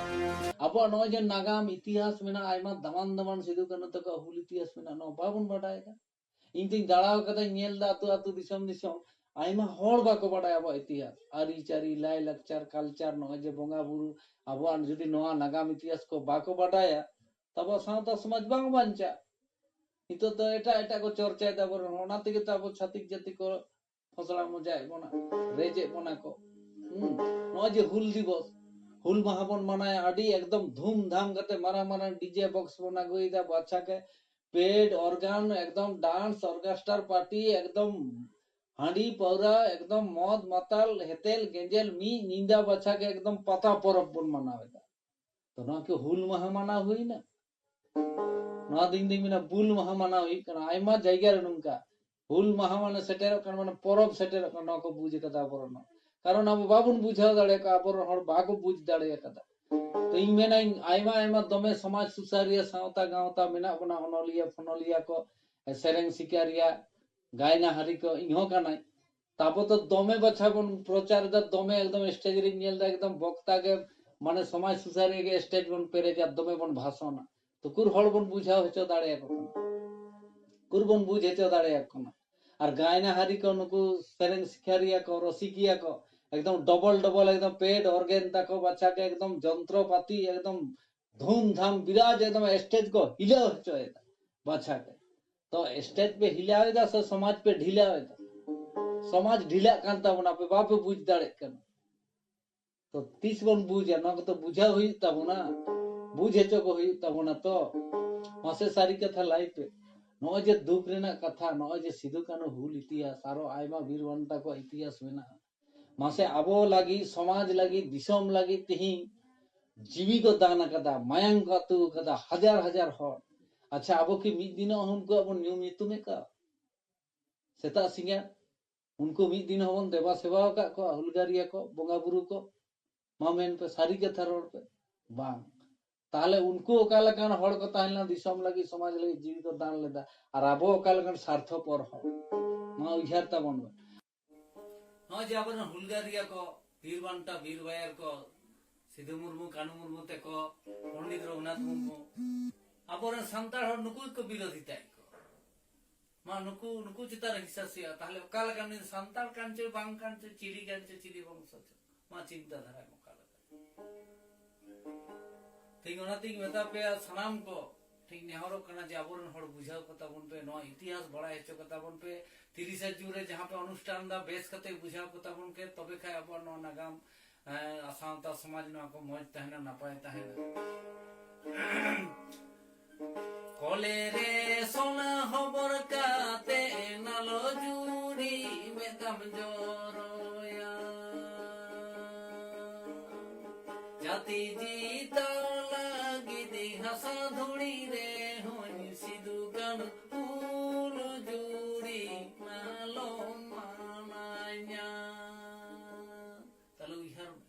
ᱟᱵᱚᱣᱟᱜ ᱱᱚᱜᱼᱚᱭ ᱡᱮ ᱱᱟᱜᱟᱢ ᱤᱛᱤᱦᱟᱥ ᱢᱮᱱᱟᱜᱼᱟ, ᱟᱭᱢᱟ ᱫᱟᱢᱟᱱ ᱫᱟᱢᱟᱱ ᱥᱤᱫᱩ ᱠᱟᱹᱱᱦᱩ ᱛᱟᱠᱚᱣᱟᱜ ᱦᱩᱞ ᱤᱛᱤᱦᱟᱥ ᱢᱮᱱᱟᱜᱼᱟ, ᱱᱚᱣᱟ ᱵᱟᱵᱚᱱ ᱵᱟᱰᱟᱭᱮᱫᱟ᱾ ᱤᱧ ᱫᱩᱧ ᱫᱟᱬᱟ ᱟᱠᱟᱫᱟ, ᱧᱮᱞ ᱮᱫᱟ ᱟᱹᱛᱩ ᱟᱹᱛᱩ, ᱫᱤᱥᱚᱢ ᱫᱤᱥᱚᱢ, ᱟᱭᱢᱟ ᱦᱚᱲ ᱵᱟᱠᱚ ᱵᱟᱰᱟᱭᱟ ᱟᱵᱚᱣᱟᱜ ᱤᱛᱤᱦᱟᱥ, ᱟᱹᱨᱤᱪᱟᱹᱞᱤ, ᱞᱟᱭ ᱞᱟᱠᱪᱟᱨ, ᱠᱟᱞᱪᱟᱨ, ᱱᱚᱜᱼᱚᱭ ᱡᱮ ᱵᱚᱸᱜᱟ ᱵᱩᱨᱩ, ᱟᱵᱚᱣᱟᱜ ᱡᱩᱫᱤ ᱱᱚᱣᱟ ᱱᱟᱜᱟᱢ ᱤᱛᱤᱦᱟᱥ ᱠᱚ ᱵᱟᱠᱚ ᱵᱟᱰᱟᱭᱟ, ᱛᱟᱵᱚ ᱥᱟᱶᱛᱟ ᱥᱚᱢᱟᱡᱽ ᱵᱟᱝ ᱵᱟᱧᱪᱟᱜᱼᱟ᱾ ᱱᱤᱛᱚᱜ ᱫᱚ ᱮᱴᱟᱜ ᱮᱴᱟᱜ ᱠᱚ ᱪᱚᱨᱪᱟᱭ ᱫᱟᱵᱚᱱ, ᱚᱱᱟ ᱛᱮᱜᱮ ᱛᱚ ᱟᱵᱚ ᱪᱷᱟᱹᱛᱤᱠ ᱡᱟᱹᱛᱤ ᱠᱚ ᱯᱷᱚᱥᱲᱟ ᱢᱚᱡᱟᱭᱮᱫ ᱵᱚᱱᱟ, ᱨᱮᱡᱮᱫ ᱵᱚᱱᱟ ᱠᱚ᱾ ᱦᱩᱸ, ᱱᱚᱜᱼᱚᱭ ᱡᱮ ᱦᱩᱞ ᱫᱤᱵᱚᱥ, ᱦᱩᱞ ᱢᱟᱦᱟ ᱵᱚᱱ ᱢᱟᱱᱟᱭᱟ ᱟᱹᱰᱤ ᱮᱠᱫᱚᱢ ᱫᱷᱩᱢᱫᱷᱟᱢ ᱠᱟᱛᱮ, ᱢᱟᱨᱟᱝ ᱢᱟᱨᱟᱝ ᱰᱤᱡᱮ ᱵᱚᱠᱥ ᱵᱚᱱ ᱟᱹᱜᱩᱭᱮᱫᱟ, ᱵᱟᱪᱷᱟ ᱜᱮ ᱯᱮᱰ ᱚᱨᱜᱟᱱ, ᱮᱠᱫᱚᱢ ᱰᱟᱱᱥ ᱚᱨᱠᱮᱥᱴᱟᱨ ᱯᱟᱨᱴᱤ, ᱮᱠᱫᱚᱢ ᱦᱟᱺᱰᱤ ᱯᱟᱹᱣᱨᱟᱹ, ᱮᱠᱫᱚᱢ ᱢᱚᱫ ᱢᱟᱛᱟᱞ ᱦᱮᱛᱮᱞ ᱜᱮᱸᱡᱮᱞ ᱢᱤᱫ ᱧᱤᱫᱟᱹ ᱵᱟᱪᱷᱟ ᱜᱮ ᱮᱠᱫᱚᱢ ᱯᱟᱛᱟ ᱯᱚᱨᱚᱵᱽ ᱵᱚᱱ ᱢᱟᱱᱟᱣ ᱮᱫᱟ᱾ ᱛᱚ ᱱᱚᱣᱟ ᱠᱤ ᱦᱩᱞ ᱢᱟᱦᱟ ᱢᱟᱱᱟᱣ ᱦᱩᱭᱱᱟ? ᱱᱚᱣᱟ ᱫᱚ ᱤᱧ ᱫᱩᱧ ᱢᱮᱱᱟ ᱵᱩᱞ ᱢᱟᱦᱟ ᱢᱟᱱᱟᱣ ᱦᱩᱭᱩᱜ ᱠᱟᱱᱟ᱾ ᱟᱭᱢᱟ ᱡᱟᱭᱜᱟ ᱨᱮ ᱱᱚᱝᱠᱟ ᱦᱩᱞ ᱢᱟᱦᱟ ᱢᱟᱱᱮ ᱥᱮᱴᱮᱨᱚᱜ ᱠᱟᱱᱟ, ᱢᱟᱱᱮ ᱯᱚᱨᱚᱵᱽ ᱥᱮᱴᱮᱨᱚᱜ ᱠᱟᱱᱟ, ᱱᱚᱣᱟ ᱠᱚ ᱵᱩᱡᱽ ᱟᱠᱟᱫᱟ ᱟᱵᱚᱨᱮᱱ ᱦᱚᱲ᱾ ᱠᱟᱨᱚᱱ ᱟᱵᱚ ᱵᱟᱵᱚᱱ ᱵᱩᱡᱷᱟᱹᱣ ᱫᱟᱲᱮ ᱟᱠᱟᱫᱟ, ᱟᱵᱚᱨᱮᱱ ᱦᱚᱲ ᱵᱟᱠᱚ ᱵᱩᱡᱽ ᱫᱟᱲᱮ ᱟᱠᱟᱫᱟ᱾ ᱛᱚ ᱤᱧ ᱢᱮᱱᱟᱹᱧ ᱟᱭᱢᱟ ᱟᱭᱢᱟ ᱫᱚᱢᱮ ᱥᱚᱢᱟᱡᱽ ᱥᱩᱥᱟᱹᱨᱤᱭᱟᱹ, ᱥᱟᱶᱛᱟ ᱜᱟᱶᱛᱟ ᱢᱮᱱᱟᱜ ᱵᱚᱱᱟ, ᱚᱱᱚᱞᱤᱭᱟᱹ ᱯᱷᱚᱱᱚᱞᱤᱭᱟᱹ ᱠᱚ, ᱥᱮᱨᱮᱧ ᱥᱤᱠᱟᱹᱨᱤᱭᱟᱹ, ᱜᱟᱭᱱᱟᱦᱟᱨᱤ ᱠᱚ, ᱤᱧ ᱦᱚᱸ ᱠᱟᱱᱟᱹᱧ᱾ ᱛᱟᱵᱚ ᱛᱚ ᱫᱚᱢᱮ ᱵᱟᱪᱷᱟ ᱵᱚᱱ ᱯᱨᱚᱪᱟᱨ ᱮᱫᱟ, ᱫᱚᱢᱮ ᱮᱠᱫᱚᱢ ᱥᱴᱮᱡ ᱨᱤᱧ ᱧᱮᱞ ᱮᱫᱟ, ᱮᱠᱫᱚᱢ ᱵᱚᱠᱛᱟ ᱜᱮ, ᱢᱟᱱᱮ ᱥᱚᱢᱟᱡᱽ ᱥᱩᱥᱟᱹᱨᱤᱭᱟᱹ ᱜᱮ ᱥᱴᱮᱡ ᱵᱚᱱ ᱯᱮᱨᱮᱡᱟ, ᱫᱚᱢᱮ ᱵᱚᱱ ᱵᱷᱟᱥᱚᱱᱟ᱾ ᱛᱩᱠᱩᱨ ᱦᱚᱲ ᱵᱚᱱ ᱵᱩᱡᱷᱟᱹᱣ ᱦᱚᱪᱚ ᱫᱟᱲᱮᱭᱟᱠᱚ ᱠᱟᱱᱟ, ᱩᱠᱩᱨ ᱵᱚᱱ ᱵᱩᱡᱽ ᱦᱚᱪᱚ ᱫᱟᱲᱮᱭᱟᱠᱚ ᱠᱟᱱᱟ᱾ ᱟᱨ ᱜᱟᱭᱱᱟᱦᱟᱨᱤ ᱠᱚ, ᱱᱩᱠᱩ ᱥᱮᱨᱮᱧ ᱥᱤᱠᱟᱹᱨᱤᱭᱟᱹ ᱠᱚ, ᱨᱚᱥᱤᱠᱤᱭᱟᱹ ᱠᱚ, ᱮᱠᱫᱚᱢ ᱰᱚᱵᱚᱞ ᱰᱚᱵᱚᱞ, ᱮᱠᱫᱚᱢ ᱯᱮᱰ ᱚᱨᱜᱮᱱ ᱛᱟᱠᱚ ᱵᱟᱪᱷᱟ ᱜᱮ, ᱮᱠᱫᱚᱢ ᱡᱚᱱᱛᱨᱚᱯᱟᱛᱤ, ᱮᱠᱫᱚᱢ ᱫᱷᱩᱢᱫᱷᱟᱢ ᱵᱤᱨᱟᱴ, ᱮᱠᱫᱚᱢ ᱥᱴᱮᱡᱽ ᱠᱚ ᱦᱤᱞᱟᱹᱣ ᱦᱚᱪᱚᱭᱮᱫᱟ ᱵᱟᱪᱷᱟ ᱜᱮ᱾ ᱛᱚ ᱥᱴᱮᱡᱽ ᱯᱮ ᱦᱤᱞᱟᱹᱣ ᱮᱫᱟ ᱥᱮ ᱥᱚᱢᱟᱡᱽ ᱯᱮ ᱰᱷᱤᱞᱟᱹᱣ ᱮᱫᱟ? ᱥᱚᱢᱟᱡᱽ ᱰᱷᱤᱞᱟᱹᱜ ᱠᱟᱱ ᱛᱟᱵᱚᱱᱟ, ᱟᱯᱮ ᱵᱟᱯᱮ ᱵᱩᱡᱽ ᱫᱟᱲᱮᱭᱟᱜ ᱠᱟᱱᱟ᱾ ᱛᱚ ᱛᱤᱥ ᱵᱚᱱ ᱵᱩᱡᱟ? ᱱᱚᱣᱟ ᱠᱚᱫᱚ ᱵᱩᱡᱷᱟᱹᱣ ᱦᱩᱭᱩᱜ ᱛᱟᱵᱚᱱᱟ, ᱵᱩᱡᱽ ᱦᱚᱪᱚ ᱠᱚ ᱦᱩᱭᱩᱜ ᱛᱟᱵᱚᱱᱟ᱾ ᱛᱚ ᱢᱟᱥᱮ ᱥᱟᱹᱨᱤ ᱠᱟᱛᱷᱟ ᱞᱟᱹᱭ ᱯᱮ, ᱱᱚᱜᱼᱚᱭ ᱡᱮ ᱫᱩᱠ ᱨᱮᱱᱟᱜ ᱠᱟᱛᱷᱟ, ᱱᱚᱜᱼᱚᱭ ᱡᱮ ᱥᱤᱫᱩ ᱠᱟᱹᱱᱦᱩ ᱦᱩᱞ ᱤᱛᱤᱦᱟᱥ, ᱟᱨᱚ ᱟᱭᱢᱟ ᱵᱤᱨ ᱵᱟᱱᱴᱟ ᱠᱚᱣᱟᱜ ᱤᱛᱤᱦᱟᱥ ᱢᱮᱱᱟᱜᱼᱟ, ᱢᱟᱥᱮ ᱟᱵᱚ ᱞᱟᱹᱜᱤᱫ, ᱥᱚᱢᱟᱡᱽ ᱞᱟᱹᱜᱤᱫ, ᱫᱤᱥᱚᱢ ᱞᱟᱹᱜᱤᱫ ᱛᱮᱦᱤᱧ ᱡᱤᱣᱤ ᱠᱚ ᱫᱟᱱ ᱟᱠᱟᱫᱟ, ᱢᱟᱭᱟᱝ ᱠᱚ ᱟᱹᱛᱩ ᱟᱠᱟᱫᱟ ᱦᱟᱡᱟᱨ ᱦᱟᱡᱟᱨ ᱦᱚᱲ᱾ ᱟᱪᱪᱷᱟ, ᱟᱵᱚ ᱠᱤ ᱢᱤᱫ ᱫᱤᱱᱚᱜ ᱩᱱᱠᱩᱣᱟᱜ ᱵᱚᱱ ᱧᱩᱢ ᱧᱩᱛᱩᱢᱮᱫ ᱠᱚᱣᱟ? ᱥᱮᱛᱟᱜ ᱥᱤᱸᱜᱟᱹᱲ ᱩᱱᱠᱩ ᱢᱤᱫ ᱫᱤᱱ ᱦᱚᱸᱵᱚᱱ ᱫᱮᱵᱟ ᱥᱮᱵᱟ ᱟᱠᱟᱫ ᱠᱚᱣᱟ, ᱦᱩᱞᱜᱟᱹᱨᱤᱭᱟᱹ ᱠᱚ, ᱵᱚᱸᱜᱟ ᱵᱩᱨᱩ ᱠᱚ? ᱢᱟ ᱢᱮᱱ ᱯᱮ, ᱥᱟᱹᱨᱤ ᱠᱟᱛᱷᱟ ᱨᱚᱲ ᱯᱮ, ᱵᱟᱝ᱾ ᱛᱟᱦᱚᱞᱮ ᱩᱱᱠᱩ ᱚᱠᱟ ᱞᱮᱠᱟᱱ ᱦᱚᱲ ᱠᱚ ᱛᱟᱦᱮᱸ ᱞᱮᱱᱟ, ᱫᱤᱥᱚᱢ ᱞᱟᱹᱜᱤᱫ, ᱥᱚᱢᱟᱡᱽ ᱞᱟᱹᱜᱤᱫ ᱡᱤᱣᱤ ᱠᱚ ᱫᱟᱱ ᱞᱮᱫᱟ, ᱟᱨ ᱟᱵᱚ ᱚᱠᱟ ᱞᱮᱠᱟᱱ ᱥᱟᱨᱛᱷᱚᱯᱚᱨ ᱦᱚᱲ? ᱢᱟ ᱩᱭᱦᱟᱹᱨ ᱛᱟᱵᱚᱱ ᱵᱮᱱ᱾ ᱱᱚᱜᱼᱚᱭ ᱡᱮ ᱟᱵᱚᱨᱮᱱ ᱦᱩᱞᱜᱟᱹᱨᱤᱭᱟᱹ ᱠᱚ, ᱵᱤᱨ ᱵᱟᱱᱴᱟ, ᱵᱤᱨ ᱵᱟᱭᱟᱨ ᱠᱚ, ᱥᱤᱫᱩ ᱢᱩᱨᱢᱩ, ᱠᱟᱹᱱᱩ ᱢᱩᱨᱢᱩ ᱛᱮᱠᱚ, ᱯᱚᱱᱰᱤᱛ ᱨᱚᱜᱷᱩᱱᱟᱛᱷ ᱢᱩᱨᱢᱩ, ᱟᱵᱚᱨᱮᱱ ᱥᱟᱱᱛᱟᱲ ᱦᱚᱲ ᱱᱩᱠᱩ ᱜᱮᱠᱚ ᱵᱤᱨᱳᱫᱷᱤ ᱛᱟᱦᱮᱸᱫ ᱠᱚ᱾ ᱢᱟ ᱱᱩᱠᱩ, ᱱᱩᱠᱩ ᱪᱮᱛᱟᱱ ᱨᱮ ᱦᱤᱥᱟᱹ ᱥᱩᱭᱟ᱾ ᱛᱟᱦᱞᱮ ᱚᱠᱟ ᱞᱮᱠᱟ ᱱᱩᱭ ᱥᱟᱱᱛᱟᱲ ᱠᱟᱱ ᱪᱚ ᱵᱟᱝ ᱠᱟᱱ ᱪᱚ, ᱪᱤᱞᱤ ᱠᱟᱱ ᱪᱚ, ᱪᱤᱞᱤ ᱵᱚᱝᱥᱚ ᱪᱚ? ᱢᱟ ᱪᱤᱱᱛᱟᱹ ᱫᱷᱟᱨᱟ ᱚᱠᱟ ᱞᱮᱠᱟ? ᱛᱮᱦᱮᱧ ᱚᱱᱟᱛᱤᱧ ᱢᱮᱛᱟ ᱯᱮᱭᱟ ᱥᱟᱱᱟᱢ ᱠᱚ, ᱴᱷᱤᱠ ᱱᱮᱦᱚᱨᱚᱜ ᱠᱟᱱᱟ ᱡᱮ ᱟᱵᱚᱨᱮᱱ ᱦᱚᱲ ᱵᱩᱡᱷᱟᱹᱣ ᱠᱚ ᱛᱟᱵᱚᱱ ᱯᱮ, ᱱᱚᱣᱟ ᱤᱛᱤᱦᱟᱥ ᱵᱟᱲᱟᱭ ᱦᱚᱪᱚ ᱠᱚ ᱛᱟᱵᱚᱱ ᱯᱮ᱾ ᱛᱤᱨᱤᱥᱟ ᱡᱩᱱ ᱨᱮ ᱡᱟᱦᱟᱸ ᱯᱮ ᱚᱱᱩᱥᱴᱷᱟᱱ ᱫᱟ, ᱵᱮᱥ ᱠᱟᱛᱮ ᱵᱩᱡᱷᱟᱹᱣ ᱠᱚ ᱛᱟᱵᱚᱱ ᱯᱮ, ᱛᱚᱵᱮ ᱠᱷᱟᱡ ᱟᱵᱚᱣᱟᱜ ᱱᱚᱣᱟ ᱱᱟᱜᱟᱢ, ᱮᱸ, ᱥᱟᱶᱛᱟ ᱥᱚᱢᱟᱡᱽ ᱱᱚᱣᱟ ᱠᱚ ᱢᱚᱡᱽ ᱛᱟᱦᱮᱱᱟ, ᱱᱟᱯᱟᱭ ᱛᱟᱦᱮᱱᱟ᱾ ᱠᱚᱞᱮ ᱨᱮ ᱥᱚᱱᱟ ᱦᱚᱵᱚᱨ ᱠᱟᱛᱮ ᱱᱟᱞᱚ ᱡᱩᱨᱤ ᱢᱮᱫᱟᱢ ᱡᱚᱨᱚᱭᱟ᱾ ᱡᱟᱹᱛᱤ ᱡᱤᱛᱟᱹᱣ ᱞᱟᱹᱜᱤᱫ ᱦᱟᱥᱟ ᱫᱷᱩᱲᱤ ᱨᱮ ᱦᱚᱸᱧ ᱥᱤᱫᱩ ᱠᱟᱹᱱᱦᱩ ᱦᱩᱞ ᱡᱩᱨᱤ ᱱᱟᱞᱚ ᱢᱟᱱᱟᱧᱟ᱾ ᱛᱟᱦᱞᱮ ᱩᱭᱦᱟᱹᱨ ᱢᱮ,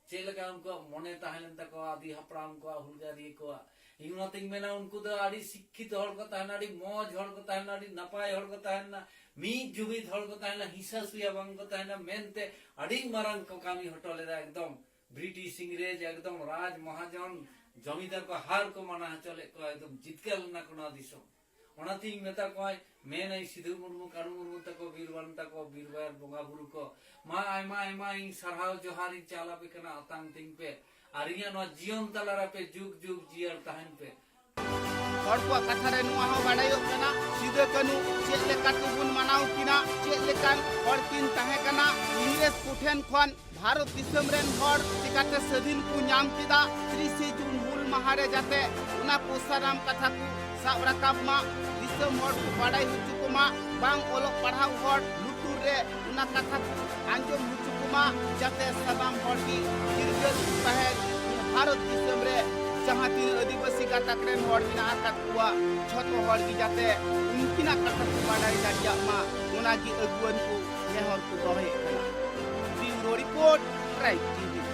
ᱪᱮᱫ ᱞᱮᱠᱟ ᱩᱱᱠᱩᱣᱟᱜ ᱢᱚᱱᱮ ᱛᱟᱦᱮᱸ ᱞᱮᱱ ᱛᱟᱠᱚᱣᱟ, ᱟᱹᱫᱤ ᱦᱟᱯᱲᱟᱢ ᱠᱚᱣᱟᱜ, ᱦᱩᱞᱜᱟᱹᱨᱤᱭᱟᱹ ᱠᱚᱣᱟᱜ᱾ ᱤᱧ ᱚᱱᱟᱛᱤᱧ ᱢᱮᱱᱟ, ᱩᱱᱠᱩ ᱫᱚ ᱟᱹᱰᱤ ᱥᱤᱠᱠᱷᱤᱛ ᱦᱚᱲ ᱠᱚ ᱛᱟᱦᱮᱱᱟ, ᱟᱹᱰᱤ ᱢᱚᱡᱽ ᱦᱚᱲ ᱠᱚ ᱛᱟᱦᱮᱱᱟ, ᱟᱹᱰᱤ ᱱᱟᱯᱟᱭ ᱦᱚᱲ ᱠᱚ ᱛᱟᱦᱮᱱᱟ, ᱢᱤᱫ ᱡᱩᱢᱤᱫ ᱦᱚᱲ ᱠᱚ ᱛᱟᱦᱮᱱᱟ, ᱦᱤᱸᱥᱟᱹ ᱥᱩᱭᱟᱹ ᱵᱟᱝ ᱠᱚ ᱛᱟᱦᱮᱱᱟ ᱢᱮᱱᱛᱮ ᱟᱹᱰᱤ ᱢᱟᱨᱟᱝ ᱠᱚ ᱠᱟᱹᱢᱤ ᱦᱚᱴᱚ ᱞᱮᱫᱟ᱾ ᱮᱠᱫᱚᱢ ᱵᱨᱤᱴᱤᱥ ᱤᱝᱨᱮᱡᱽ, ᱮᱠᱫᱚᱢ ᱨᱟᱡᱽ ᱢᱚᱦᱟᱡᱚᱱ ᱡᱚᱢᱤᱫᱟᱨ ᱠᱚ ᱦᱟᱨ ᱠᱚ ᱢᱟᱱᱟ ᱦᱚᱪᱚ ᱞᱮᱫ ᱠᱚᱣᱟ, ᱮᱠᱫᱚᱢ ᱡᱤᱛᱠᱟᱹᱨ ᱞᱮᱱᱟ ᱠᱚ ᱱᱚᱣᱟ ᱫᱤᱥᱚᱢ᱾ ᱚᱱᱟᱛᱤᱧ ᱢᱮᱛᱟ ᱠᱚᱣᱟ, ᱢᱮᱱᱟᱹᱧ ᱥᱤᱫᱷᱩ ᱢᱩᱨᱢᱩ, ᱠᱟᱹᱱᱩ ᱢᱩᱨᱢᱩ ᱛᱟᱠᱚ, ᱵᱤᱨ ᱵᱟᱱ ᱛᱟᱠᱚ, ᱵᱤᱨ ᱵᱟᱭᱟᱨ ᱵᱚᱸᱜᱟ ᱵᱩᱨᱩ ᱠᱚ, ᱢᱟ ᱟᱭᱢᱟ ᱟᱭᱢᱟ ᱤᱧ ᱥᱟᱨᱦᱟᱣ ᱡᱚᱦᱟᱨ ᱤᱧ ᱪᱟᱞ ᱟᱯᱮ ᱠᱟᱱᱟ, ᱟᱛᱟᱝ ᱛᱤᱧ ᱯᱮ᱾ ᱟᱨ ᱤᱧᱟᱹᱜ ᱱᱚᱣᱟ ᱡᱤᱭᱚᱱ ᱛᱟᱞᱟᱨᱮ ᱟᱯᱮ ᱡᱩᱜᱽ ᱡᱩᱜᱽ ᱡᱤᱭᱟᱹᱲ ᱛᱟᱦᱮᱱ ᱯᱮ᱾ ᱦᱚᱲ ᱠᱚᱣᱟᱜ ᱠᱟᱛᱷᱟ ᱨᱮ ᱱᱚᱣᱟ ᱦᱚᱸ ᱵᱟᱰᱟᱭᱚᱜ ᱠᱟᱱᱟ, ᱥᱤᱫᱟᱹ ᱠᱟᱹᱱᱩ ᱪᱮᱫ ᱞᱮᱠᱟ ᱛᱮᱵᱚᱱ ᱢᱟᱱᱟᱣ ᱠᱤᱱᱟ, ᱪᱮᱫ ᱞᱮᱠᱟᱱ ᱦᱚᱲ ᱠᱤᱱ ᱛᱟᱦᱮᱸ ᱠᱟᱱᱟ, ᱤᱝᱨᱮᱡᱽ ᱠᱚᱴᱷᱮᱱ ᱠᱷᱚᱱ ᱵᱷᱟᱨᱚᱛ ᱫᱤᱥᱚᱢ ᱨᱮᱱ ᱦᱚᱲ ᱪᱤᱠᱟᱛᱮ ᱥᱟᱹᱫᱷᱤᱱ ᱠᱚ ᱧᱟᱢ ᱠᱮᱫᱟ, ᱛᱤᱨᱤᱥᱮ ᱡᱩᱱ ᱦᱩᱞ ᱢᱟᱦᱟ ᱨᱮ ᱡᱟᱛᱮ ᱚᱱᱟ ᱠᱚ ᱥᱟᱱᱟᱢ ᱠᱟᱛᱷᱟ ᱠᱚ ᱥᱟᱵ ᱨᱟᱠᱟᱵ ᱢᱟ, ᱫᱤᱥᱚᱢ ᱦᱚᱲ ᱠᱚ ᱵᱟᱰᱟᱭ ᱦᱚᱪᱚ ᱠᱚᱢᱟ, ᱵᱟᱝ ᱚᱞᱚᱜ ᱯᱟᱲᱦᱟᱣ ᱦᱚᱲ ᱞᱩᱛᱩᱨ ᱨᱮ ᱚᱱᱟ ᱠᱟᱛᱷᱟ ᱠᱚ ᱟᱸᱡᱚᱢ ᱦᱚᱪᱚ ᱠᱚᱢᱟ, ᱡᱟᱛᱮ ᱥᱟᱱᱟᱢ ᱦᱚᱲ ᱜᱮ ᱪᱤᱨᱜᱟᱹᱞ ᱠᱚ ᱛᱟᱦᱮᱱ, ᱱᱤᱭᱟᱹ ᱵᱷᱟᱨᱚᱛ ᱫᱤᱥᱚᱢ ᱨᱮ ᱡᱟᱦᱟᱸ ᱛᱤᱱᱟᱹᱜ ᱟᱹᱫᱤᱵᱟᱹᱥᱤ ᱜᱟᱛᱟᱠ ᱨᱮᱱ ᱦᱚᱲ ᱢᱮᱱᱟᱜ ᱟᱠᱟᱫ ᱠᱚᱣᱟ, ᱡᱷᱚᱛᱚ ᱦᱚᱲ ᱜᱮ ᱡᱟᱛᱮ ᱩᱱᱠᱤᱱᱟᱜ ᱠᱟᱛᱷᱟ ᱠᱚ ᱵᱟᱰᱟᱭ ᱫᱟᱲᱮᱭᱟᱜ ᱢᱟ, ᱚᱱᱟ ᱜᱮ ᱟᱹᱜᱩᱣᱟᱹᱱ ᱠᱚ ᱱᱮᱦᱚᱨ ᱠᱚ ᱫᱚᱦᱚᱭᱮᱫ ᱠᱟᱱᱟ᱾ ᱵᱤᱭᱩᱨᱳ ᱨᱤᱯᱳᱨᱴ, ᱴᱨᱟᱭᱤᱵᱽ ᱴᱤᱵᱷᱤ᱾